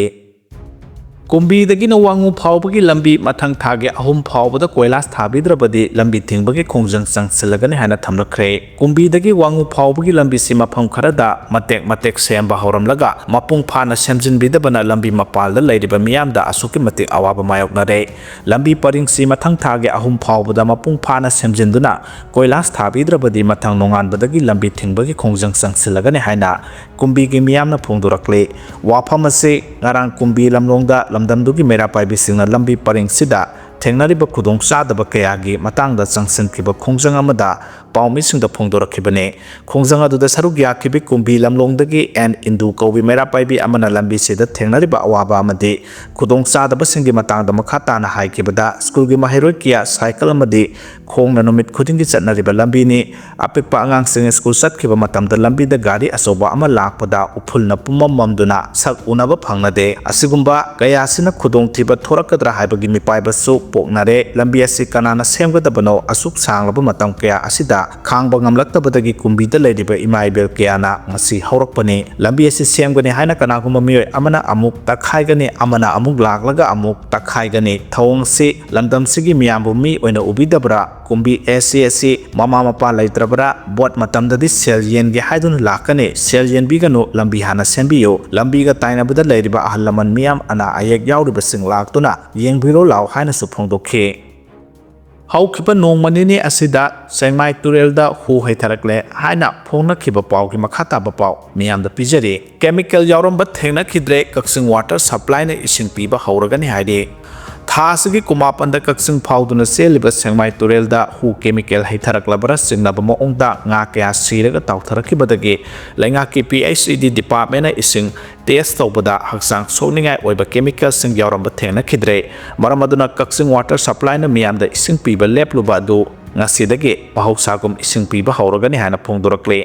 ꯀꯨꯝꯕꯤꯗꯒꯤꯅ ꯋꯥꯉꯨ ꯐꯥꯎꯕꯒꯤ ꯂꯝꯕꯤ ꯃꯊꯪ ꯊꯥꯒꯤ ꯑꯍꯨꯝ ꯐꯥꯎꯕꯗ ꯀꯣꯏꯂꯥꯁ ꯊꯥꯕꯤꯗ꯭ꯔꯕꯗꯤ ꯂꯝꯕꯤ ꯊꯤꯡꯕꯒꯤ ꯈꯣꯡꯖꯪ ꯆꯪꯁꯤꯜꯂꯒꯅꯤ ꯍꯥꯏꯅ ꯊꯝꯂꯛꯈ꯭ꯔꯦ꯫ ꯀꯨꯝꯕꯤꯗꯒꯤ ꯋꯥꯉꯨ ꯐꯥꯎꯕꯒꯤ ꯂꯝꯕꯤꯁꯤ ꯃꯐꯝ ꯈꯔꯗ ꯃꯇꯦꯛ ꯃꯇꯦꯛ ꯁꯦꯝꯕ ꯍꯧꯔꯝꯂꯒ ꯃꯄꯨꯡ ꯐꯥꯅ ꯁꯦꯝꯖꯤꯟꯕꯤꯗꯕꯅ ꯂꯝꯕꯤ ꯃꯄꯥꯜꯗ ꯂꯩꯔꯤꯕ ꯃꯤꯌꯥꯝꯗ ꯑꯁꯨꯛꯀꯤ ꯃꯇꯤꯛ ꯑꯋꯥꯕ ꯃꯥꯌꯣꯛꯅꯔꯦ꯫ ꯂꯝꯕꯤ ꯄꯔꯤꯡꯁꯤ ꯃꯊꯪ ꯊꯥꯒꯤ ꯑꯍꯨꯝ ꯐꯥꯎꯕꯗ ꯃꯄꯨꯡ ꯐꯥꯅ ꯁꯦꯝꯖꯤꯟꯗꯨꯅ ꯀꯣꯏꯂꯥꯁ ꯊꯥꯕꯤꯗ꯭ꯔꯕꯗꯤ ꯃꯊꯪ ꯅꯣꯡꯉꯥꯟꯕꯗꯒꯤ ꯂꯝꯕꯤ ꯊꯤꯡꯕꯒꯤ ꯈꯣꯡꯖꯪ ꯆꯪꯁꯤꯜꯂꯒꯅꯤ ꯍꯥꯏꯅ ꯀꯨꯝꯕꯤꯒꯤ ꯃꯤꯌꯥꯝꯅ ꯐꯣꯡꯗꯣꯔꯛꯂꯤ꯫ ꯋꯥꯐꯝ ꯑꯁꯤ ꯉꯔꯥꯡ ꯀꯨꯝꯕꯤ ꯂꯝꯂꯣꯡꯗ ꯂꯝꯗꯝꯗꯨꯒꯤ ꯃꯩꯔꯥ ꯄꯥꯏꯕꯤꯁꯤꯡꯅ ꯂꯝꯕꯤ ꯄꯔꯤꯡꯁꯤꯗ ꯊꯦꯡꯅꯔꯤꯕ ꯈꯨꯗꯣꯡꯆꯥꯗꯕ ꯀꯌꯥꯒꯤ ꯃꯇꯥꯡꯗ ꯆꯪꯁꯤꯟꯈꯤꯕ ꯈꯣꯡꯖꯪ ꯑꯃꯗ ꯄꯥꯎꯃꯤꯁꯤꯡꯗ ꯐꯣꯡꯗꯣꯔꯛꯈꯤꯕꯅꯤ꯫ ꯈꯣꯡꯖꯪ ꯑꯗꯨꯗ ꯁꯔꯨꯛ ꯌꯥꯈꯤꯕꯤ ꯀꯨꯝꯕꯤ ꯂꯝꯂꯣꯡꯗꯒꯤ ꯑꯦꯟ ꯏꯟꯗꯨ ꯀꯧꯕꯤ ꯃꯩꯔꯥ ꯄꯥꯏꯕꯤ ꯑꯃꯅ ꯂꯝꯕꯤꯁꯤꯗ ꯊꯦꯡꯅꯔꯤꯕ ꯑꯋꯥꯕ ꯑꯃꯗꯤ ꯈꯨꯗꯣꯡꯆꯥꯗꯕꯁꯤꯡꯒꯤ ꯃꯇꯥꯡꯗ ꯃꯈꯥ ꯇꯥꯅ ꯍꯥꯏꯈꯤꯕꯗ, ꯁ꯭ꯀꯨꯜꯒꯤ ꯃꯍꯩꯔꯣꯏ ꯀꯌꯥ ꯁꯥꯏꯀꯜ ꯑꯃꯗꯤ ꯈꯣꯡꯅ ꯅꯨꯃꯤꯠ ꯈꯨꯗꯤꯡꯒꯤ ꯆꯠꯅꯔꯤꯕ ꯂꯝꯕꯤꯅꯤ꯫ ꯑꯄꯤꯛꯄ ꯑꯉꯥꯡꯁꯤꯡ ꯁ꯭ꯀꯨꯜ ꯆꯠꯈꯤꯕ ꯃꯇꯝꯗ ꯂꯝꯕꯤꯗ ꯒꯥꯔꯤ ꯑꯆꯧꯕ ꯑꯃ ꯂꯥꯛꯄꯗ ꯎꯐꯨꯜꯅ ꯄꯨꯝꯃꯝ ꯃꯝꯗꯨꯅ ꯁꯛ ꯎꯅꯕ ꯐꯪꯅꯗꯦ꯫ ꯑꯁꯤꯒꯨꯝꯕ ꯀꯌꯥꯁꯤꯅ ꯈꯨꯗꯣꯡꯊꯤꯕ ꯊꯣꯔꯛꯀꯗ꯭ꯔꯥ ꯍꯥꯏꯕꯒꯤ ꯃꯤꯄꯥꯏꯕꯁꯨ ꯄꯣꯛꯅꯔꯦ꯫ ꯂꯝꯕꯤ ꯑꯁꯤ ꯀꯅꯥꯅ ꯁꯦꯝꯒꯗꯕꯅꯣ? ꯑꯁꯨꯛ ꯁꯥꯡꯂꯕ ꯃꯇꯝ ꯀꯌꯥ ꯑꯁꯤꯗ ꯈꯥꯡꯕ ꯉꯝꯂꯛꯇꯕꯗꯒꯤ ꯀꯨꯝꯕꯤꯗ ꯂꯩꯔꯤꯕ ꯏꯃꯥ ꯏꯕꯦꯜ ꯀꯌꯥꯅ ꯉꯁꯤ ꯍꯧꯔꯛꯄꯅꯤ꯫ ꯂꯝꯕꯤ ꯑꯁꯤ ꯁꯦꯝꯒꯅꯤ ꯍꯥꯏꯅ ꯀꯅꯥꯒꯨꯝꯕ ꯃꯤꯑꯣꯏ ꯑꯃꯅ ꯑꯃꯨꯛ ꯇꯛꯈꯥꯏꯒꯅꯤ, ꯑꯃꯅ ꯑꯃꯨꯛ ꯂꯥꯛꯂꯒ ꯑꯃꯨꯛ ꯇꯛꯈꯥꯏꯒꯅꯤ꯫ ꯊꯧꯑꯣꯡꯁꯤ ꯂꯝꯗꯝꯁꯤꯒꯤ ꯃꯤꯌꯥꯝꯕꯨ ꯃꯤ ꯑꯣꯏꯅ ꯎꯕꯤꯗꯕ꯭ꯔꯥ? ꯀꯨꯝꯕꯤ ꯑꯦꯁ ꯁꯤ ꯑꯁꯤ ꯃꯃꯥ ꯃꯄꯥ ꯂꯩꯇ꯭ꯔꯕ꯭ꯔꯥ? ꯚꯣꯠ ꯃꯇꯝꯗꯗꯤ ꯁꯦꯜ ꯌꯦꯟꯒꯦ ꯍꯥꯏꯗꯨꯅ ꯂꯥꯛꯀꯅꯤ꯫ ꯁꯦꯜ ꯌꯦꯟꯕꯤꯒꯅꯨ, ꯂꯝꯕꯤ ꯍꯥꯟꯅ ꯁꯦꯝꯕꯤꯌꯨ꯫ ꯂꯝꯕꯤꯒ ꯇꯥꯏꯅꯕꯗ ꯂꯩꯔꯤꯕ ꯑꯍꯜ ꯂꯃꯟ ꯃꯤꯌꯥꯝ ꯑꯅꯥ ꯑꯌꯦꯛ ꯌꯥꯎꯔꯤꯕꯁꯤꯡ ꯂꯥꯛꯇꯨꯅ ꯌꯦꯡꯕꯤꯔꯣ ꯂꯥꯎ ꯍꯥꯏꯅꯁꯨ ꯐꯣꯡꯗꯣꯛꯈꯤ꯫ ꯍꯧꯈꯤꯕ ꯅꯣꯡꯃ ꯅꯤꯅꯤ ꯑꯁꯤꯗ ꯁꯦꯡꯃꯥꯏ ꯇꯨꯔꯦꯜꯗ ꯍꯨ ꯍꯩꯊꯔꯛꯂꯦ ꯍꯥꯏꯅ ꯐꯣꯡꯅꯈꯤꯕ ꯄꯥꯎꯒꯤ ꯃꯈꯥ ꯇꯥꯕ ꯄꯥꯎ ꯃꯤꯌꯥꯝꯗ ꯄꯤꯖꯔꯤ꯫ ꯀꯦꯃꯤꯀꯦꯜ ꯌꯥꯎꯔꯝꯕ ꯊꯦꯡꯅꯈꯤꯗ꯭ꯔꯦ, ꯀꯛꯆꯤꯡ ꯋꯥꯇꯔ ꯁꯄ꯭ꯂꯥꯏꯅ ꯏꯁꯤꯡ ꯄꯤꯕ ꯍꯧꯔꯒꯅꯤ ꯍꯥꯏꯔꯤ꯫ ꯊꯥ ꯑꯁꯤꯒꯤ ꯀꯨꯃꯥꯄꯟꯗ ꯀꯛꯆꯤꯡ ꯐꯥꯎꯗꯨꯅ ꯆꯦꯜꯂꯤꯕ ꯁꯦꯡꯃꯥꯏ ꯇꯨꯔꯦꯜꯗ ꯍꯨ ꯀꯦꯃꯤꯀꯦꯜ ꯍꯩꯊꯔꯛꯂꯕꯔꯥ ꯆꯤꯡꯅꯕ ꯃꯑꯣꯡꯗ ꯉꯥ ꯀꯌꯥ ꯁꯤꯔꯒ ꯇꯥꯎꯊꯔꯛꯈꯤꯕꯗꯒꯤ ꯂꯩꯉꯥꯛꯀꯤ ꯄꯤ ꯑꯩꯆ ꯏ ꯗꯤ ꯗꯤꯄꯥꯔꯠꯃꯦꯟꯅ ꯏꯁꯤꯡ ꯇꯦꯁ ꯇꯧꯕꯗ ꯍꯛꯆꯥꯡ ꯁꯣꯛꯅꯤꯡꯉꯥꯏ ꯑꯣꯏꯕ ꯀꯦꯃꯤꯀꯦꯜꯁꯤꯡ ꯌꯥꯎꯔꯝꯕ ꯊꯦꯡꯅꯈꯤꯗ꯭ꯔꯦ꯫ ꯃꯔꯝ ꯑꯗꯨꯅ ꯀꯛꯆꯤꯡ ꯋꯥꯇꯔ ꯁꯄ꯭ꯂꯥꯏꯅ ꯃꯤꯌꯥꯝꯗ ꯏꯁꯤꯡ ꯄꯤꯕ ꯂꯦꯞꯂꯨꯕ ꯑꯗꯨ ꯉꯁꯤꯗꯒꯤ ꯃꯍꯧꯁꯥꯒꯨꯝ ꯏꯁꯤꯡ ꯄꯤꯕ ꯍꯧꯔꯒꯅꯤ ꯍꯥꯏꯅ ꯐꯣꯡꯗꯣꯔꯛꯂꯤ꯫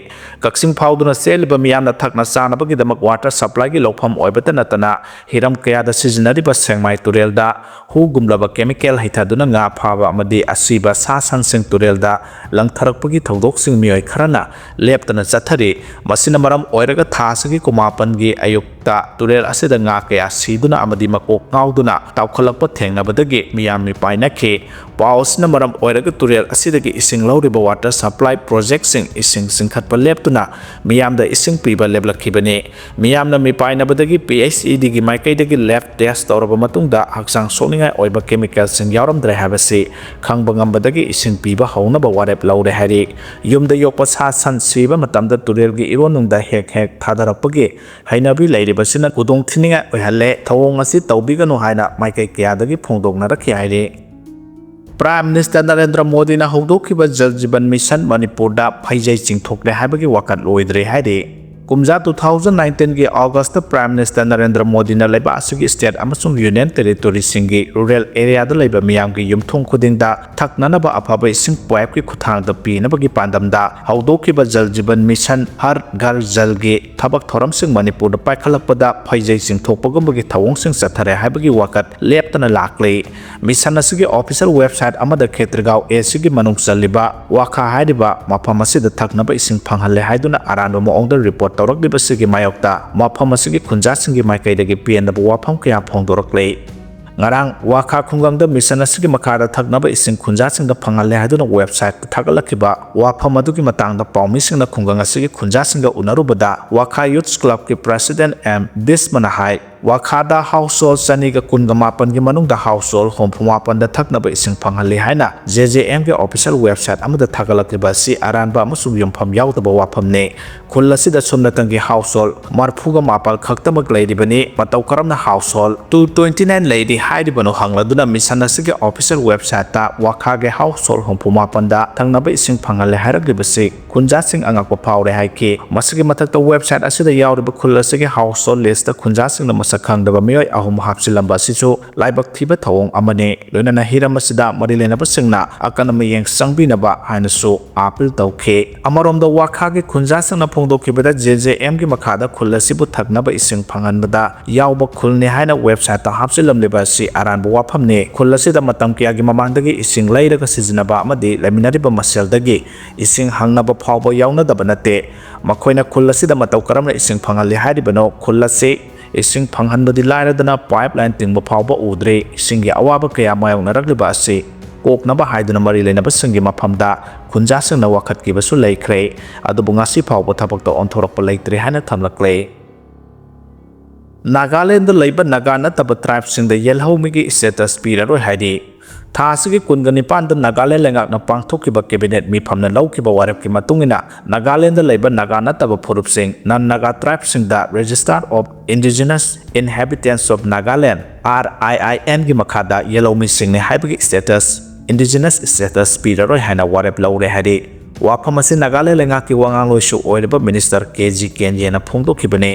ꯀꯛꯆꯤꯡ ꯐꯥꯎꯗꯨꯅ ꯆꯦꯜꯂꯤꯕ ꯃꯤꯌꯥꯝꯅ ꯊꯛꯅ ꯆꯥꯅꯕꯒꯤꯗꯃꯛ ꯋꯥꯇꯔ ꯁꯄ꯭ꯂꯥꯏꯒꯤ ꯂꯧꯐꯝ ꯑꯣꯏꯕꯇ ꯅꯠꯇꯅ ꯍꯤꯔꯝ ꯀꯌꯥꯗ ꯁꯤꯖꯤꯟꯅꯔꯤꯕ ꯁꯦꯡꯃꯥꯏ ꯇꯨꯔꯦꯜꯗ ꯍꯨꯒꯨꯝꯂꯕ ꯀꯦꯃꯤꯀꯦꯜ ꯍꯩꯊꯗꯨꯅ ꯉꯥ ꯐꯥꯕ ꯑꯃꯗꯤ ꯑꯁꯤꯕ ꯁꯥ ꯁꯟꯁꯤꯡ ꯇꯨꯔꯦꯜꯗ ꯂꯪꯊꯔꯛꯄꯒꯤ ꯊꯧꯗꯣꯛꯁꯤꯡ ꯃꯤꯑꯣꯏ ꯈꯔꯅ ꯂꯦꯞꯇꯅ ꯆꯠꯊꯔꯤ꯫ ꯃꯁꯤꯅ ꯃꯔꯝ ꯑꯣꯏꯔꯒ ꯊꯥ ꯑꯁꯤꯒꯤ ꯀꯨꯃꯥꯄꯟꯒꯤ ꯑꯌꯨꯛ ꯇ ꯇꯨꯔꯦꯜ ꯑꯁꯤꯗ ꯉꯥ ꯀꯌꯥ ꯁꯤꯗꯨꯅ ꯑꯃꯗꯤ ꯃꯀꯣꯛ ꯉꯥꯎꯗꯨꯅ ꯇꯥꯎꯈꯠꯂꯛꯄ ꯊꯦꯡꯅꯕꯗꯒꯤ ꯃꯤꯌꯥꯝ ꯃꯤꯄꯥꯏꯅꯈꯤ꯫ ꯄꯥꯎ ꯑꯁꯤꯅ ꯃꯔꯝ ꯑꯣꯏꯔꯒ ꯇꯨꯔꯦꯜ ꯑꯁꯤꯗꯒꯤ ꯏꯁꯤꯡ ꯂꯧꯔꯤꯕ water supply projectꯁꯤꯡ ꯏꯁꯤꯡ ꯆꯤꯡꯈꯠꯄ ꯂꯦꯞꯇꯨꯅ ꯃꯤꯌꯥꯝꯗ ꯏꯁꯤꯡ ꯄꯤꯕ ꯂꯦꯞꯂꯛꯈꯤꯕꯅꯤ꯫ ꯃꯤꯌꯥꯝꯅ ꯃꯤꯄꯥꯏꯅꯕꯗꯒꯤ P H E Dꯒꯤ ꯃꯥꯏꯀꯩꯗꯒꯤ lab test ꯇꯧꯔꯕ ꯃꯇꯨꯡꯗ ꯍꯛꯆꯥꯡ ꯁꯣꯛꯅꯤꯡꯉꯥꯏ ꯑꯣꯏꯕ chemicalꯁꯤꯡ ꯌꯥꯎꯔꯝꯗ꯭ꯔꯦ ꯍꯥꯏꯕꯁꯤ ꯈꯪꯕ ꯉꯝꯕꯗꯒꯤ ꯏꯁꯤꯡ ꯄꯤꯕ ꯍꯧꯅꯕ ꯋꯥꯔꯦꯞ ꯂꯧꯔꯦ ꯍꯥꯏꯔꯤ꯫ ꯌꯨꯝꯗ ꯌꯣꯛꯄ ꯁꯥ ꯁꯟ ꯁꯤꯕ ꯃꯇꯝꯗ ꯇꯨꯔꯦꯜꯒꯤ ꯏꯔꯣꯟꯅꯨꯡꯗ ꯍꯦꯛ ꯍꯦꯛ ꯊꯥꯗꯔꯛꯄꯒꯤ ꯍꯩꯅꯕꯤ ꯂꯩꯔꯤꯕꯁꯤꯅ ꯈꯨꯗꯣꯡ ꯊꯤꯅꯤꯡꯉꯥꯏ ꯑꯣꯏꯍꯜꯂꯦ, ꯊꯧꯑꯣꯡ ꯑꯁꯤ ꯇꯧꯕꯤꯒꯅꯨ ꯍꯥꯏꯅ ꯃꯥꯏꯀꯩ ꯀꯌꯥꯗꯒꯤ ꯐꯣꯡꯗꯣꯛꯅꯔꯛꯈꯤ ꯍꯥꯏꯔꯤ꯫ Prime Minister ꯅꯔꯦꯟꯗ꯭ꯔ ꯃꯣꯗꯤꯅ ꯍꯧꯗꯣꯛꯈꯤꯕ ꯖꯜ ꯖꯤꯕꯟ ꯃꯤꯁꯟ ꯃꯅꯤꯄꯨꯔꯗ ꯐꯩꯖꯩ ꯆꯤꯡꯊꯣꯛꯂꯦ ꯍꯥꯏꯕꯒꯤ ꯋꯥꯀꯠ ꯂꯣꯏꯗ꯭ꯔꯤ ꯍꯥꯏꯔꯤ꯫ ꯀꯨꯝꯖꯥ two thousand nineteenꯒꯤ Augustꯇ Prime Minister Narendra ꯃꯣꯗꯤꯅ ꯂꯩꯕꯥꯛ ꯑꯁꯤꯒꯤ state ꯑꯃꯁꯨꯡ union territoryꯁꯤꯡꯒꯤ rural areaꯗ ꯂꯩꯕ ꯃꯤꯌꯥꯝꯒꯤ ꯌꯨꯝꯊꯣꯡ ꯈꯨꯗꯤꯡꯗ ꯊꯛꯅꯅꯕ ꯑꯐꯕ ꯏꯁꯤꯡ pipeꯀꯤ ꯈꯨꯠꯊꯥꯡꯗ ꯄꯤꯅꯕꯒꯤ ꯄꯥꯟꯗꯝꯗ ꯍꯧꯗꯣꯛꯈꯤꯕ ꯖꯜ ꯖꯤꯕꯟ ꯃꯤꯁꯟ ꯍꯔ ꯘꯔ ꯖꯜꯒꯤ ꯊꯕꯛ ꯊꯧꯔꯝꯁꯤꯡ ꯃꯅꯤꯄꯨꯔꯗ ꯄꯥꯏꯈꯠꯂꯛꯄꯗ ꯐꯩꯖꯩ ꯆꯤꯡꯊꯣꯛꯄꯒꯨꯝꯕꯒꯤ ꯊꯧꯑꯣꯡꯁꯤꯡ ꯆꯠꯊꯔꯦ ꯍꯥꯏꯕꯒꯤ ꯋꯥꯀꯠ ꯂꯦꯞꯇꯅ ꯂꯥꯛꯂꯤ꯫ Mission ꯑꯁꯤꯒꯤ official website ꯑꯃꯗ ꯈꯦꯇ꯭ꯔꯤꯒꯥꯎ ACꯒꯤ ꯃꯅꯨꯡ ꯆꯜꯂꯤꯕ ꯋꯥꯈꯥ ꯍꯥꯏꯔꯤꯕ ꯃꯐꯝ ꯑꯁꯤꯗ ꯊꯛꯅꯕ ꯏꯁꯤꯡ ꯐꯪꯍꯜꯂꯦ ꯍꯥꯏꯗꯨꯅ ꯑꯔꯥꯟꯕ ꯃꯑꯣꯡꯗ report ꯇꯧꯔꯛꯂꯤꯕꯁꯤꯒꯤ ꯃꯥꯌꯣꯛꯇ ꯃꯐꯝ ꯑꯁꯤꯒꯤ ꯈꯨꯟꯖꯥꯁꯤꯡꯒꯤ ꯃꯥꯏꯀꯩꯗꯒꯤ ꯄꯦꯟꯗꯕ ꯋꯥꯐꯝ ꯀꯌꯥ ꯐꯣꯡꯗꯣꯔꯛꯂꯤ꯫ ꯉꯔꯥꯡ ꯋꯥꯈꯥ ꯈꯨꯡꯒꯪꯗ mission ꯑꯁꯤꯒꯤ ꯃꯈꯥꯗ ꯊꯛꯅꯕ ꯏꯁꯤꯡ ꯈꯨꯟꯖꯥꯁꯤꯡꯗ ꯐꯪꯍꯜꯂꯦ ꯍꯥꯏꯗꯨꯅ websiteꯇ ꯊꯥꯒꯠꯂꯛꯈꯤꯕ ꯋꯥꯐꯝ ꯑꯗꯨꯒꯤ ꯃꯇꯥꯡꯗ ꯄꯥꯎꯃꯤꯁꯤꯡꯅ ꯈꯨꯡꯒꯪ ꯑꯁꯤꯒꯤ ꯈꯨꯟꯖꯥꯁꯤꯡꯒ ꯎꯅꯔꯨꯕꯗ ꯋꯥꯈꯥ Youth Clubꯀꯤ President M ꯕꯤꯁꯃꯅ ꯍꯥꯏ, ꯋꯥꯈꯥꯗ household ꯆꯅꯤꯒ ꯀꯨꯟꯒ ꯃꯥꯄꯟꯒꯤ ꯃꯅꯨꯡꯗ household ꯍꯨꯝꯐꯨ ꯃꯥꯄꯟꯗ ꯊꯛꯅꯕ ꯏꯁꯤꯡ ꯐꯪꯍꯜꯂꯤ ꯍꯥꯏꯅ JJMꯒꯤ official website ꯑꯃꯗ ꯊꯥꯒꯠꯂꯛꯂꯤꯕ ꯑꯁꯤ ꯑꯔꯥꯟꯕ ꯑꯃꯁꯨꯡ ꯌꯨꯝꯐꯝ ꯌꯥꯎꯗꯕ ꯋꯥꯐꯝꯅꯤ꯫ ꯈꯨꯜ ꯑꯁꯤꯗ ꯁꯨꯞꯅꯇꯪꯒꯤ household ꯃꯔꯐꯨꯒ ꯃꯥꯄꯜ ꯈꯛꯇꯃꯛ ꯂꯩꯔꯤꯕꯅꯤ꯫ ꯃꯇꯧ ꯀꯔꯝꯅ household two twenty nine ꯂꯩꯔꯤ ꯍꯥꯏꯔꯤꯕꯅꯣ ꯍꯪꯂꯗꯨꯅ mission ꯑꯁꯤꯒꯤ official websiteꯇ ꯋꯥꯈꯥꯒꯤ household ꯍꯨꯝꯐꯨ ꯃꯥꯄꯟꯗ ꯊꯛꯅꯕ ꯏꯁꯤꯡ ꯐꯪꯍꯜꯂꯦ ꯍꯥꯏꯔꯛꯂꯤꯕꯁꯤ ꯈꯨꯟꯖꯥꯁꯤꯡ ꯑꯉꯛꯄ ꯐꯥꯎꯔꯦ ꯍꯥꯏꯈꯤ꯫ ꯃꯁꯤꯒꯤ ꯃꯊꯛꯇ website ꯑꯁꯤꯗ ꯌꯥꯎꯔꯤꯕ ꯈꯨꯜ ꯑꯁꯤꯒꯤ household listꯇ ꯈꯨꯟꯖꯥꯁꯤꯡꯅ ꯃꯁꯛ ꯈꯪꯗꯕ ꯃꯤꯑꯣꯏ ꯑꯍꯨꯝ ꯍꯥꯞꯆꯤꯜꯂꯝꯕ ꯑꯁꯤꯁꯨ ꯂꯥꯏꯕꯛ ꯊꯤꯕ ꯊꯧꯑꯣꯡ ꯑꯃꯅꯤ꯫ ꯂꯣꯏꯅꯅ ꯍꯤꯔꯝ ꯑꯁꯤꯗ ꯃꯔꯤ ꯂꯩꯅꯕꯁꯤꯡꯅ ꯑꯀꯟꯕ ꯃꯤꯠꯌꯦꯡ ꯆꯪꯕꯤꯅꯕ ꯍꯥꯏꯅꯁꯨ ꯑꯥꯄꯤꯜ ꯇꯧꯈꯤ꯫ ꯑꯃꯔꯣꯝꯗ ꯋꯥꯈꯥꯒꯤ ꯈꯨꯟꯖꯥꯁꯤꯡꯅ ꯐꯣꯡꯗꯣꯛꯈꯤꯕꯗ, ꯖꯦ ꯖꯦ ꯑꯦꯝꯒꯤ ꯃꯈꯥꯗ ꯈꯨꯜ ꯑꯁꯤꯕꯨ ꯊꯛꯅꯕ ꯏꯁꯤꯡ ꯐꯪꯍꯟꯕꯗ ꯌꯥꯎꯕ ꯈꯨꯜꯅꯤ ꯍꯥꯏꯅ ꯋꯦꯕꯁꯥꯏꯠꯇ ꯍꯥꯞꯆꯤꯜꯂꯝꯂꯤꯕ ꯑꯁꯤ ꯑꯔꯥꯟꯕ ꯋꯥꯐꯝꯅꯤ꯫ ꯈꯨꯜ ꯑꯁꯤꯗ ꯃꯇꯝ ꯀꯌꯥꯒꯤ ꯃꯃꯥꯡꯗꯒꯤ ꯏꯁꯤꯡ ꯂꯩꯔꯒ ꯁꯤꯖꯤꯟꯅꯕ ꯑꯃꯗꯤ ꯂꯩꯃꯤꯟꯅꯔꯤꯕ ꯃꯁꯦꯜꯗꯒꯤ ꯏꯁꯤꯡ ꯍꯪꯅꯕ ꯐꯥꯎꯕ ꯌꯥꯎꯅꯗꯕ ꯅꯠꯇꯦ꯫ ꯃꯈꯣꯏꯅ ꯈꯨꯜ ꯑꯁꯤꯗ ꯃꯇꯧ ꯀꯔꯝꯅ ꯏꯁꯤꯡ ꯐꯪꯍꯜꯂꯤ ꯍꯥꯏꯔꯤꯕꯅꯣ? ꯈꯨꯜ ꯑꯁꯤ ꯏꯁꯤꯡ ꯐꯪꯍꯟꯕꯗꯤ ꯂꯥꯏꯔꯗꯅ ꯄꯥꯏꯞ ꯂꯥꯏꯟ ꯇꯤꯡꯕ ꯐꯥꯎꯕ ꯎꯗ꯭ꯔꯤ꯫ ꯏꯁꯤꯡꯒꯤ ꯑꯋꯥꯕ ꯀꯌꯥ ꯃꯥꯌꯣꯛꯅꯔꯛꯂꯤꯕ ꯑꯁꯤ ꯀꯣꯛꯅꯕ ꯍꯥꯏꯗꯨꯅ ꯃꯔꯤ ꯂꯩꯅꯕꯁꯤꯡꯒꯤ ꯃꯐꯝꯗ ꯈꯨꯟꯖꯥꯁꯤꯡꯅ ꯋꯥꯀꯠꯈꯤꯕꯁꯨ ꯂꯩꯈ꯭ꯔꯦ꯫ ꯑꯗꯨꯕꯨ ꯉꯁꯤ ꯐꯥꯎꯕ ꯊꯕꯛꯇ ꯑꯣꯟꯊꯣꯔꯛꯄ ꯂꯩꯇ꯭ꯔꯤ ꯍꯥꯏꯅ ꯊꯝꯂꯛꯂꯦ꯫ ꯅꯥꯒꯥꯂꯦꯟꯗ ꯂꯩꯕ ꯅꯥꯒꯥ ꯅꯠꯇꯕ ꯇ꯭ꯔꯥꯏꯕꯁꯤꯡꯗ ꯌꯦꯜꯍꯧꯃꯤꯒꯤ ꯁ꯭ꯇꯦꯇꯁ ꯄꯤꯔꯔꯣꯏ ꯍꯥꯏꯔꯤ꯫ ꯊꯥ ꯑꯁꯤꯒꯤ ꯀꯨꯟꯒ ꯅꯤꯄꯥꯟꯗ ꯅꯥꯒꯥꯂꯦꯟ ꯂꯩꯉꯥꯛꯅ ꯄꯥꯡꯊꯣꯛꯈꯤꯕ ꯀꯦꯕꯤꯅꯦꯠ ꯃꯤꯐꯝꯅ ꯂꯧꯈꯤꯕ ꯋꯥꯔꯦꯞꯀꯤ ꯃꯇꯨꯡ ꯏꯟꯅ, ꯅꯥꯒꯥꯂꯦꯟꯗ ꯂꯩꯕ ꯅꯥꯒꯥ ꯅꯠꯇꯕ ꯐꯨꯔꯨꯞꯁꯤꯡ, Non-Naga Tribesꯁꯤꯡꯗ Register of Indigenous Inhabitants of Nagaland, RIINꯒꯤ ꯃꯈꯥꯗ ꯌꯦꯜꯍꯧꯃꯤꯁꯤꯡꯅꯤ ꯍꯥꯏꯕꯒꯤ ꯁ꯭ꯇꯦꯇꯁ, Indigenous Status ꯄꯤꯔꯔꯣꯏ ꯍꯥꯏꯅ ꯋꯥꯔꯦꯞ ꯂꯧꯔꯦ ꯍꯥꯏꯔꯤ꯫ ꯋꯥꯐꯝ ꯑꯁꯤ ꯅꯥꯒꯥꯂꯦꯟ ꯂꯩꯉꯥꯛꯀꯤ ꯋꯥꯉꯥꯡꯂꯣꯏꯁꯨ ꯑꯣꯏꯔꯤꯕ ꯃꯤꯅꯤꯁꯇꯔ ꯀꯦ ꯖꯤ ꯀꯦꯟꯌꯦꯅ ꯐꯣꯡꯗꯣꯛꯈꯤꯕꯅꯤ꯫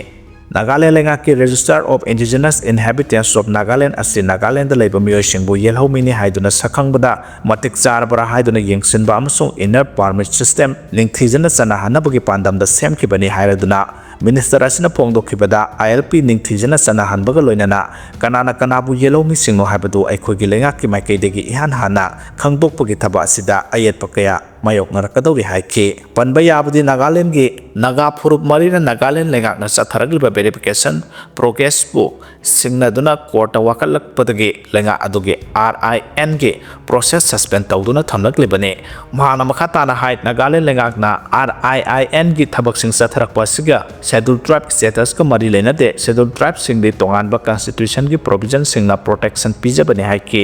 ꯅꯥꯒꯥꯂꯦꯟ ꯂꯩꯉꯥꯛꯀꯤ Register of Indigenous Inhabitants of Nagaland ꯑꯁꯤ ꯅꯥꯒꯥꯂꯦꯟꯗ ꯂꯩꯕ ꯃꯤꯑꯣꯏꯁꯤꯡꯕꯨ ꯌꯦꯜꯍꯧꯃꯤꯅꯤ ꯍꯥꯏꯗꯨꯅ ꯁꯛꯈꯪꯕꯗ ꯃꯇꯤꯛ ꯆꯥꯔꯕ꯭ꯔꯥ ꯍꯥꯏꯗꯨꯅ ꯌꯦꯡꯁꯤꯟꯕ ꯑꯃꯁꯨꯡ inner permit system ꯅꯤꯡꯊꯤꯖꯅ ꯆꯠꯅꯍꯟꯅꯕꯒꯤ ꯄꯥꯟꯗꯝꯗ ꯁꯦꯝꯈꯤꯕꯅꯤ ꯍꯥꯏꯔꯗꯨꯅ, ꯃꯤꯅꯤꯁꯇꯔ ꯑꯁꯤꯅ ꯐꯣꯡꯗꯣꯛꯈꯤꯕꯗ, ILP ꯅꯤꯡꯊꯤꯖꯅ ꯆꯠꯅꯍꯟꯕꯒ ꯂꯣꯏꯅꯅ ꯀꯅꯥꯅ ꯀꯅꯥꯕꯨ ꯌꯦꯜꯍꯧꯃꯤꯁꯤꯡꯅꯣ ꯍꯥꯏꯕꯗꯨ ꯑꯩꯈꯣꯏꯒꯤ ꯂꯩꯉꯥꯛꯀꯤ ꯃꯥꯏꯀꯩꯗꯒꯤ ꯏꯍꯥꯟ ꯍꯥꯟꯅ ꯈꯪꯗꯣꯛꯄꯒꯤ ꯊꯕꯛ ꯑꯁꯤꯗ ꯑꯌꯦꯠꯄ ꯀꯌꯥ ꯃꯥꯌꯣꯛꯅꯔꯛꯀꯗꯧꯔꯤ ꯍꯥꯏꯈꯤ꯫ ꯄꯟꯕ ꯌꯥꯕꯗꯤ, ꯅꯥꯒꯥꯂꯦꯟꯒꯤ ꯅꯥꯒꯥ ꯐꯨꯔꯨꯞ ꯃꯔꯤꯅ ꯅꯥꯒꯥꯂꯦꯟ ꯂꯩꯉꯥꯛꯅ ꯆꯠꯊꯔꯛꯂꯤꯕ verification processꯄꯨ ꯁꯤꯡꯅꯗꯨꯅ ꯀꯣꯔꯠꯇ ꯋꯥꯀꯠꯂꯛꯄꯗꯒꯤ ꯂꯩꯉꯥꯛ ꯑꯗꯨꯒꯤ RINꯒꯤ process suspend ꯇꯧꯗꯨꯅ ꯊꯝꯂꯛꯂꯤꯕꯅꯤ꯫ ꯃꯍꯥꯛꯅ ꯃꯈꯥ ꯇꯥꯅ ꯍꯥꯏ, ꯅꯥꯒꯥꯂꯦꯟ ꯂꯩꯉꯥꯛꯅ RIINꯒꯤ ꯊꯕꯛꯁꯤꯡ ꯆꯠꯊꯔꯛꯄ ꯑꯁꯤꯒ Scheduled Tribe statusꯀ ꯃꯔꯤ ꯂꯩꯅꯗꯦ꯫ Scheduled Tribeꯁꯤꯡꯗꯤ ꯇꯣꯉꯥꯟꯕ constitutionꯒꯤ provisionꯁꯤꯡꯅ protection ꯄꯤꯖꯕꯅꯤ ꯍꯥꯏꯈꯤ꯫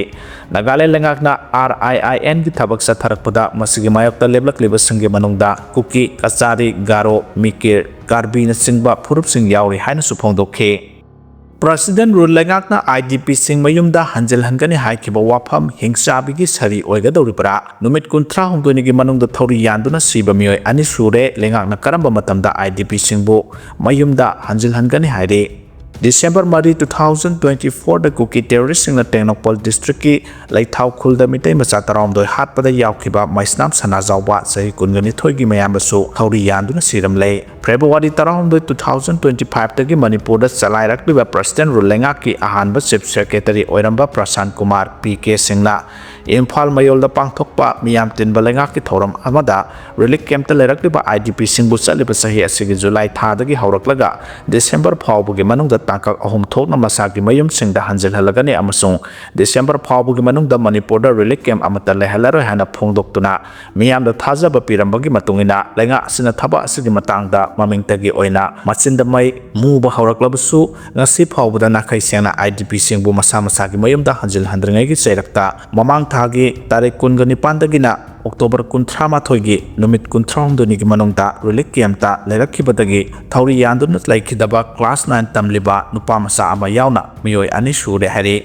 ꯅꯥꯒꯥꯂꯦꯟ ꯂꯩꯉꯥꯛꯅ RIINꯒꯤ ꯊꯕꯛ ꯆꯠꯊꯔꯛꯄꯗ ꯃꯁꯤꯒꯤ ꯃꯥꯌꯣꯛꯇ ꯂꯦꯞꯂꯛꯂꯤꯕꯁꯤꯡꯒꯤ ꯃꯅꯨꯡꯗ ꯀꯨꯀꯤ, ꯀꯆꯥꯔꯤ, ꯒꯥꯔꯣ, ꯃꯤꯀꯤꯔ, ꯀꯥꯔꯕꯤꯅꯆꯤꯡꯕ ꯐꯨꯔꯨꯞꯁꯤꯡ ꯌꯥꯎꯔꯤ ꯍꯥꯏꯅꯁꯨ ꯐꯣꯡꯗꯣꯛꯈꯤ꯫ President Rule ꯂꯩꯉꯥꯛꯅ IDPꯁꯤꯡ ꯃꯌꯨꯝꯗ ꯍꯟꯖꯤꯜꯍꯟꯒꯅꯤ ꯍꯥꯏꯈꯤꯕ ꯋꯥꯐꯝ ꯍꯤꯡꯆꯥꯕꯤꯒꯤ ꯁꯥꯔꯤ ꯑꯣꯏꯒꯗꯧꯔꯤꯕ꯭ꯔꯥ? ꯅꯨꯃꯤꯠ ꯀꯨꯟꯊ꯭ꯔꯥ ꯍꯨꯝꯗꯣꯏꯅꯤꯒꯤ ꯃꯅꯨꯡꯗ ꯊꯧꯔꯤ ꯌꯥꯟꯗꯨꯅ ꯁꯤꯕ ꯃꯤꯑꯣꯏ ꯑꯅꯤ ꯁꯨꯔꯦ꯫ ꯂꯩꯉꯥꯛꯅ ꯀꯔꯝꯕ ꯃꯇꯝꯗ IDPꯁꯤꯡꯕꯨ ꯃꯌꯨꯝꯗ ꯍꯟꯖꯤꯜꯍꯟꯒꯅꯤ ꯍꯥꯏꯔꯤ? ꯗꯤꯁꯦꯝꯕꯔ ꯃꯔꯤ, two thousand twenty fourꯗ ꯀꯨꯀꯤ ꯇꯦꯔꯣꯔꯤꯁꯁꯤꯡꯅ ꯇꯦꯡꯅꯧꯄꯜ ꯗꯤꯁꯇ꯭ꯔꯤꯛꯀꯤ ꯂꯩꯊꯥꯎꯈꯨꯜꯗ ꯃꯤꯇꯩ ꯃꯆꯥ ꯇꯔꯥꯍꯨꯝꯗꯣꯏ ꯍꯥꯠꯄꯗ ꯌꯥꯎꯈꯤꯕ ꯃꯩꯁꯅꯥꯝ ꯁꯅꯥꯖꯥꯎꯕ, ꯆꯍꯤ ꯀꯨꯟꯒꯅꯤꯊꯣꯏꯒꯤ ꯃꯌꯥꯝꯕꯁꯨ ꯊꯧꯔꯤ ꯌꯥꯟꯗꯨꯅ ꯁꯤꯔꯝꯂꯦ꯫ ꯐꯦꯕ꯭ꯔꯨꯋꯥꯔꯤ ꯇꯔꯥꯍꯨꯝꯗꯣꯏ, two thousand twenty fiveꯇꯒꯤ ꯃꯅꯤꯄꯨꯔꯗ ꯆꯂꯥꯏꯔꯛꯂꯤꯕ ꯄ꯭ꯔꯁꯤꯗꯦꯟ ꯔꯨꯜ ꯂꯩꯉꯥꯛꯀꯤ ꯑꯍꯥꯟꯕ ꯆꯤꯐ ꯁꯦꯀ꯭ꯔꯦꯇꯔꯤ ꯑꯣꯏꯔꯝꯕ ꯄ꯭ꯔꯁꯥꯟ ꯀꯨꯃꯥꯔ ꯄꯤ ꯀꯦ ꯁꯤꯡꯅ ꯏꯝꯐꯥꯜ ꯃꯌꯣꯜꯗ ꯄꯥꯡꯊꯣꯛꯄ ꯃꯤꯌꯥꯝ ꯇꯤꯟꯕ ꯂꯩꯉꯥꯛꯀꯤ ꯊꯧꯔꯝ ꯑꯃꯗ ꯔꯤꯂꯤꯐ ꯀꯦꯝꯞꯇ ꯂꯩꯔꯛꯂꯤꯕ ꯑꯥꯏ ꯗꯤ ꯄꯤꯁꯤꯡꯕꯨ ꯆꯠꯂꯤꯕ ꯆꯍꯤ ꯑꯁꯤꯒꯤ ꯖꯨꯂꯥꯏ ꯊꯥꯗꯒꯤ ꯍꯧꯔꯛꯂꯒ ꯗꯤꯁꯦꯝꯕꯔ ꯐꯥꯎꯕꯒꯤ ꯃꯅꯨꯡꯗ ꯇꯥꯡꯀꯛ ꯑꯍꯨꯝ ꯊꯣꯛꯅ ꯃꯁꯥꯒꯤ ꯃꯌꯨꯝꯁꯤꯡꯗ ꯍꯟꯖꯤꯜꯍꯜꯂꯒꯅꯤ ꯑꯃꯁꯨꯡ ꯗꯤꯁꯦꯝꯕꯔ ꯐꯥꯎꯕꯒꯤ ꯃꯅꯨꯡꯗ ꯃꯅꯤꯄꯨꯔꯗ ꯔꯤꯂꯤꯐ ꯀꯦꯝꯞ ꯑꯃꯠꯇ ꯂꯩꯍꯜꯂꯔꯣꯏ ꯍꯥꯏꯅ ꯐꯣꯡꯗꯣꯛꯇꯨꯅ ꯃꯤꯌꯥꯝꯗ ꯊꯥꯖꯕ ꯄꯤꯔꯝꯕꯒꯤ ꯃꯇꯨꯡ ꯏꯟꯅ ꯂꯩꯉꯥꯛ ꯑꯁꯤꯅ ꯊꯕꯛ ꯑꯁꯤꯒꯤ ꯃꯇꯥꯡꯗ ꯃꯃꯤꯡꯇꯒꯤ ꯑꯣꯏꯅ ꯃꯆꯤꯟꯗ ꯃꯩ ꯃꯨꯕ ꯍꯧꯔꯛꯂꯕꯁꯨ, ꯉꯁꯤ ꯐꯥꯎꯕꯗ ꯅꯥꯈꯩ ꯁꯦꯡꯅ ꯑꯥꯏ ꯗꯤ ꯄꯤꯁꯤꯡꯕꯨ ꯃꯁꯥ ꯃꯁꯥꯒꯤ ꯃꯌꯨꯝꯗ ꯍꯟꯖꯤꯜꯍꯟꯗ꯭ꯔꯤꯉꯩꯒꯤ ꯆꯩꯔꯛꯇ ꯃꯃꯥꯡ ꯊꯥꯒꯤ ꯇꯥꯔꯤꯛ ꯀꯨꯟꯒ ꯅꯤꯄꯥꯟꯗꯒꯤꯅ ꯑꯣꯛꯇꯣꯕꯔ ꯀꯨꯟꯊ꯭ꯔꯥ ꯃꯥꯊꯣꯏꯒꯤ ꯅꯨꯃꯤꯠ ꯀꯨꯟꯊ꯭ꯔꯥ ꯍꯨꯝꯗꯣꯏꯅꯤꯒꯤ ꯃꯅꯨꯡꯗ ꯔꯤꯂꯤꯐ ꯀꯦꯝꯞꯇ ꯂꯩꯔꯛꯈꯤꯕꯗꯒꯤ ꯊꯧꯔꯤ ꯌꯥꯟꯗꯨꯅ ꯂꯩꯈꯤꯗꯕ ꯀ꯭ꯂꯥꯁ ꯅꯥꯏꯟ ꯇꯝꯂꯤꯕ ꯅꯨꯄꯥ ꯃꯆꯥ ꯑꯃ ꯌꯥꯎꯅ ꯃꯤꯑꯣꯏ ꯑꯅꯤ ꯁꯨꯔꯦ ꯍꯥꯏꯔꯤ꯫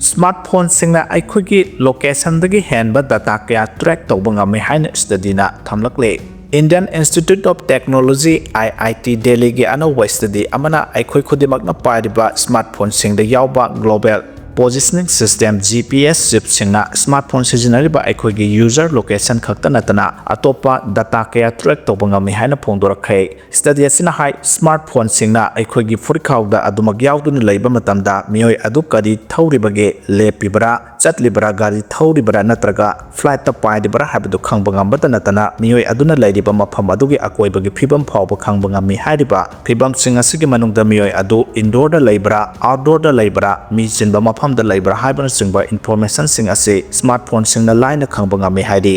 ꯁ꯭ꯃꯥꯔꯠ ꯐꯣꯟꯁꯤꯡꯅ ꯑꯩꯈꯣꯏꯒꯤ ꯂꯣꯀꯦꯁꯟꯗꯒꯤ ꯍꯦꯟꯕ ꯗꯇꯥ ꯀꯌꯥ ꯇ꯭ꯔꯦꯛ ꯇꯧꯕ ꯉꯝꯃꯤ ꯍꯥꯏꯅ ꯁ꯭ꯇꯗꯤꯅ ꯊꯝꯂꯛꯂꯦ꯫ Indian Institute of Technology, I I T, ꯗꯦꯜꯂꯤꯒꯤ ꯑꯅꯧꯕ ꯁ꯭ꯇꯗꯤ ꯑꯃꯅ ꯑꯩꯈꯣꯏ ꯈꯨꯗꯤꯡꯃꯛꯅ ꯄꯥꯏꯔꯤꯕ ꯁ꯭ꯃꯥꯔꯠ ꯐꯣꯟꯁꯤꯡꯗ ꯌꯥꯎꯕ global positioning system, G P S, ꯆꯤꯞꯁꯤꯡꯅ ꯁ꯭ꯃꯥꯔꯠ ꯐꯣꯟ ꯁꯤꯖꯤꯟꯅꯔꯤꯕ ꯑꯩꯈꯣꯏꯒꯤ ꯌꯨꯖꯔ ꯂꯣꯀꯦꯁꯟ ꯈꯛꯇ ꯅꯠꯇꯅ ꯑꯇꯣꯞꯄ ꯗꯇꯥ ꯀꯌꯥ ꯇ꯭ꯔꯦꯛ ꯇꯧꯕ ꯉꯝꯃꯤ ꯍꯥꯏꯅ ꯐꯣꯡꯗꯣꯔꯛꯈ꯭ꯔꯦ꯫ ꯁ꯭ꯇꯗꯤ ꯑꯁꯤꯅ ꯍꯥꯏ, ꯁ꯭ꯃꯥꯔꯠ ꯐꯣꯟꯁꯤꯡꯅ ꯑꯩꯈꯣꯏꯒꯤ ꯐꯨꯔꯤꯠꯈꯥꯎꯗ ꯑꯗꯨꯃꯛ ꯌꯥꯎꯗꯨꯅ ꯂꯩꯕ ꯃꯇꯝꯗ ꯃꯤꯑꯣꯏ ꯑꯗꯨ ꯀꯔꯤ ꯊꯧꯔꯤꯕꯒꯦ, ꯂꯦꯞꯄꯤꯕ꯭ꯔꯥ, ꯆꯠꯂꯤꯕ꯭ꯔꯥ, ꯒꯥꯔꯤ ꯊꯧꯔꯤꯕ꯭ꯔꯥ ꯅꯠꯇ꯭ꯔꯒ ꯐ꯭ꯂꯥꯏꯠꯇ ꯄꯥꯏꯔꯤꯕ꯭ꯔꯥ ꯍꯥꯏꯕꯗꯨ ꯈꯪꯕ ꯉꯝꯕꯇ ꯅꯠꯇꯅ ꯃꯤꯑꯣꯏ ꯑꯗꯨꯅ ꯂꯩꯔꯤꯕ ꯃꯐꯝ ꯑꯗꯨꯒꯤ ꯑꯀꯣꯏꯕꯒꯤ ꯐꯤꯕꯝ ꯐꯥꯎꯕ ꯈꯪꯕ ꯉꯝꯃꯤ꯫ ꯍꯥꯏꯔꯤꯕ ꯐꯤꯕꯝꯁꯤꯡ ꯑꯁꯤꯒꯤ ꯃꯅꯨꯡꯗ ꯃꯤꯑꯣꯏ ꯑꯗꯨ ꯏꯟꯗꯣꯔꯗ ꯂꯩꯕ꯭ꯔꯥ, ꯑꯥꯎꯠꯗꯣꯔꯗ ꯂꯩꯕ꯭ꯔꯥ, ꯃꯤ ꯆꯤꯟꯕ ꯃꯐꯝꯗ ꯂꯩꯕ꯭ꯔꯥ ꯍꯥꯏꯕꯅꯆꯤꯡꯕ ꯏꯟꯐꯣꯔꯃꯦꯁꯟꯁꯤꯡ ꯑꯁꯤ ꯁ꯭ꯃꯥꯔꯠ ꯐꯣꯟꯁꯤꯡꯅ ꯂꯥꯏꯅ ꯈꯪꯕ ꯉꯝꯃꯤ ꯍꯥꯏꯔꯤ꯫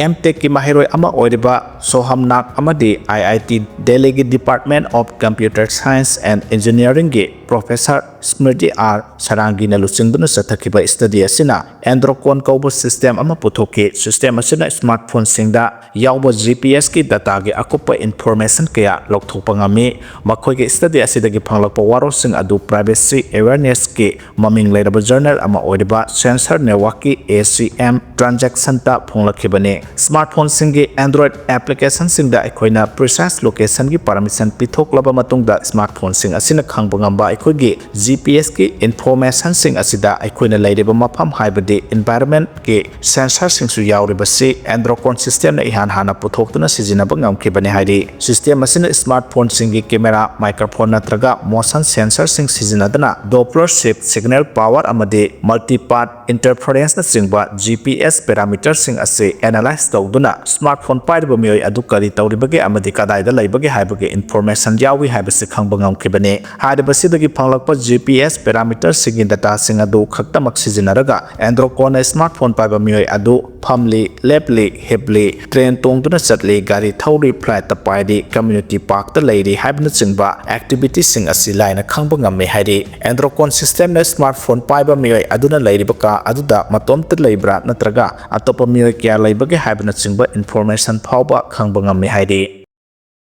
ꯑꯦꯝ ꯇꯦꯛꯀꯤ ꯃꯍꯩꯔꯣꯏ ꯑꯃ ꯑꯣꯏꯔꯤꯕ ꯁꯣꯍꯝ ꯅꯥꯒ ꯑꯃꯗꯤ ꯑꯥꯏ ꯑꯥꯏ ꯇꯤ ꯗꯦꯜꯂꯤꯒꯤ Department of Computer Science and Engineeringꯒꯤ ꯄ꯭ꯔꯣꯐꯦꯁꯔ ꯁ꯭ꯃ꯭ꯔꯤꯇꯤ ꯑꯥꯔ ꯁꯔꯥꯡꯒꯤꯅ ꯂꯨꯆꯤꯡꯗꯨꯅ ꯆꯠꯊꯈꯤꯕ ꯁ꯭ꯇꯗꯤ ꯑꯁꯤꯅ Androcon ꯀꯧꯕ ꯁꯤꯁꯇꯦꯝ ꯑꯃ ꯄꯨꯊꯣꯛꯈꯤ꯫ ꯁꯤꯁꯇꯦꯝ ꯑꯁꯤꯅ ꯁ꯭ꯃꯥꯔꯠꯐꯣꯟꯁꯤꯡꯗ ꯌꯥꯎꯕ ꯖꯤ ꯄꯤ ꯑꯦꯁꯀꯤ ꯗꯇꯥꯒꯤ ꯑꯀꯨꯞꯄ ꯏꯟꯐꯣꯔꯃꯦꯁꯟ ꯀꯌꯥ ꯂꯧꯊꯣꯛꯄ ꯉꯝꯃꯤ꯫ ꯃꯈꯣꯏꯒꯤ ꯁ꯭ꯇꯗꯤ ꯑꯁꯤꯗꯒꯤ ꯐꯪꯂꯛꯄ ꯋꯥꯔꯣꯜꯁꯤꯡ ꯑꯗꯨ ꯄ꯭ꯔꯥꯏꯚꯦꯁꯤ ꯑꯦꯋꯦꯌꯔꯅꯦꯁꯀꯤ ꯃꯃꯤꯡ ꯂꯩꯔꯕ ꯖꯔꯅꯦꯜ ꯑꯃ ꯑꯣꯏꯔꯤꯕ Sensor Networkꯀꯤ A C M Transactionꯇ ꯐꯣꯡꯂꯛꯈꯤꯕꯅꯤ꯫ ꯁ꯭ꯃꯥꯔꯠꯐꯣꯟꯁꯤꯡꯒꯤ Android ꯑꯦꯄ꯭ꯂꯤꯀꯦꯁꯟꯁꯤꯡꯗ ꯑꯩꯈꯣꯏꯅ ꯄ꯭ꯔꯤꯁꯥꯏꯁ ꯂꯣꯀꯦꯁꯟꯒꯤ ꯄꯔꯃꯤꯁꯟ ꯄꯤꯊꯣꯛꯂꯕ ꯃꯇꯨꯡꯗ, ꯁ꯭ꯃꯥꯔꯠꯐꯣꯟꯁꯤꯡ ꯑꯁꯤꯅ ꯈꯪꯕ ꯉꯝꯕ ꯑꯩꯈꯣꯏꯒꯤ ꯖꯤ ꯄꯤ ꯑꯦꯁꯀꯤ ꯏꯟꯐꯣꯔꯃꯦꯁꯟꯁꯤꯡ ꯑꯁꯤꯗ ꯑꯩꯈꯣꯏꯅ ꯂꯩꯔꯤꯕ ꯃꯐꯝ, ꯍꯥꯏꯕꯗꯤ ꯏꯟꯚꯥꯏꯔꯟꯃꯦꯟꯠꯀꯤ ꯁꯦꯟꯁꯔꯁꯤꯡꯁꯨ ꯌꯥꯎꯔꯤꯕꯁꯤ Androcon ꯁꯤꯁꯇꯦꯝꯅ ꯏꯍꯥꯟ ꯍꯥꯟꯅ ꯄꯨꯊꯣꯛꯇꯨꯅ ꯁꯤꯖꯤꯟꯅꯕ ꯉꯝꯈꯤꯕꯅꯤ ꯍꯥꯏꯔꯤ꯫ ꯁꯤꯁꯇꯦꯝ ꯑꯁꯤꯅ ꯁ꯭ꯃꯥꯔꯠꯐꯣꯟꯁꯤꯡꯒꯤ ꯀꯦꯃꯦꯔꯥ, ꯃꯥꯏꯀ꯭ꯔꯣꯐꯣꯟ ꯅꯠꯇ꯭ꯔꯒ ꯃꯣꯁꯟ ꯁꯦꯟꯁꯔꯁꯤꯡ ꯁꯤꯖꯤꯟꯅꯗꯨꯅ Doppler shift signal power ꯑꯃꯗꯤ multipath interferenceꯅꯆꯤꯡꯕ ꯖꯤ ꯄꯤ ꯑꯦꯁ ꯄꯦꯔꯥꯃꯤꯇꯔꯁꯤꯡ ꯑꯁꯤ ꯑꯦꯅꯥꯂꯥꯏꯖ ꯇꯧꯗꯨꯅ, ꯁ꯭ꯃꯥꯔꯠꯐꯣꯟ ꯄꯥꯏꯔꯤꯕ ꯃꯤꯑꯣꯏ ꯑꯗꯨ ꯀꯔꯤ ꯇꯧꯔꯤꯕꯒꯦ ꯑꯃꯗꯤ ꯀꯗꯥꯏꯗ ꯂꯩꯕꯒꯦ ꯍꯥꯏꯕꯒꯤ ꯏꯟꯐꯣꯔꯃꯦꯁꯟ ꯌꯥꯎꯏ ꯍꯥꯏꯕꯁꯤ ꯈꯪꯕ ꯉꯝꯈꯤꯕꯅꯤ꯫ ꯍꯥꯏꯔꯤꯕꯁꯤꯗꯒꯤ ꯐꯪꯂꯛꯄ ꯖꯤ ꯄꯤ ꯑꯦꯁ ꯄꯦꯔꯥꯃꯤꯇꯔꯁꯤꯡꯒꯤ ꯗꯇꯥꯁꯤꯡ ꯑꯗꯨ ꯈꯛꯇꯃꯛ ꯁꯤꯖꯤꯟꯅꯔꯒ Androconꯅ ꯁ꯭ꯃꯥꯔꯠꯐꯣꯟ ꯄꯥꯏꯕ ꯃꯤꯑꯣꯏ ꯑꯗꯨ ꯐꯝꯂꯤ, ꯂꯦꯞꯂꯤ, ꯍꯤꯞꯂꯤ, ꯇ꯭ꯔꯦꯟ ꯇꯣꯡꯗꯨꯅ ꯆꯠꯂꯤ, ꯒꯥꯔꯤ ꯊꯧꯔꯤ, ꯐ꯭ꯂꯥꯏꯠꯇ ꯄꯥꯏꯔꯤ, ꯀꯝꯃ꯭ꯌꯨꯅꯤꯇꯤ ꯄꯥꯔꯛꯇ ꯂꯩꯔꯤ ꯍꯥꯏꯕꯅꯆꯤꯡꯕ ꯑꯦꯛꯇꯤꯚꯤꯇꯤꯁꯤꯡ ꯑꯁꯤ ꯂꯥꯏꯅ ꯈꯪꯕ ꯉꯝꯃꯤ ꯍꯥꯏꯔꯤ꯫ Androcon ꯁꯤꯁꯇꯦꯝꯅ ꯁ꯭ꯃꯥꯔꯠꯐꯣꯟ ꯄꯥꯏꯕ ꯃꯤꯑꯣꯏ ꯑꯗꯨꯅ ꯂꯩꯔꯤꯕ ꯀꯥ ꯑꯗꯨꯗ ꯃꯇꯣꯝꯇ ꯂꯩꯕ꯭ꯔꯥ ꯅꯠꯇ꯭ꯔꯒ ꯑꯇꯣꯞꯄ ꯃꯤꯑꯣꯏ ꯀꯌꯥ ꯂꯩꯕꯒꯦ ꯍꯥꯏꯕꯅꯆꯤꯡꯕ ꯏꯟꯐꯣꯔꯃꯦꯁꯟ ꯐꯥꯎꯕ ꯈꯪꯕ ꯉꯝꯃꯤ ꯍꯥꯏꯔꯤ꯫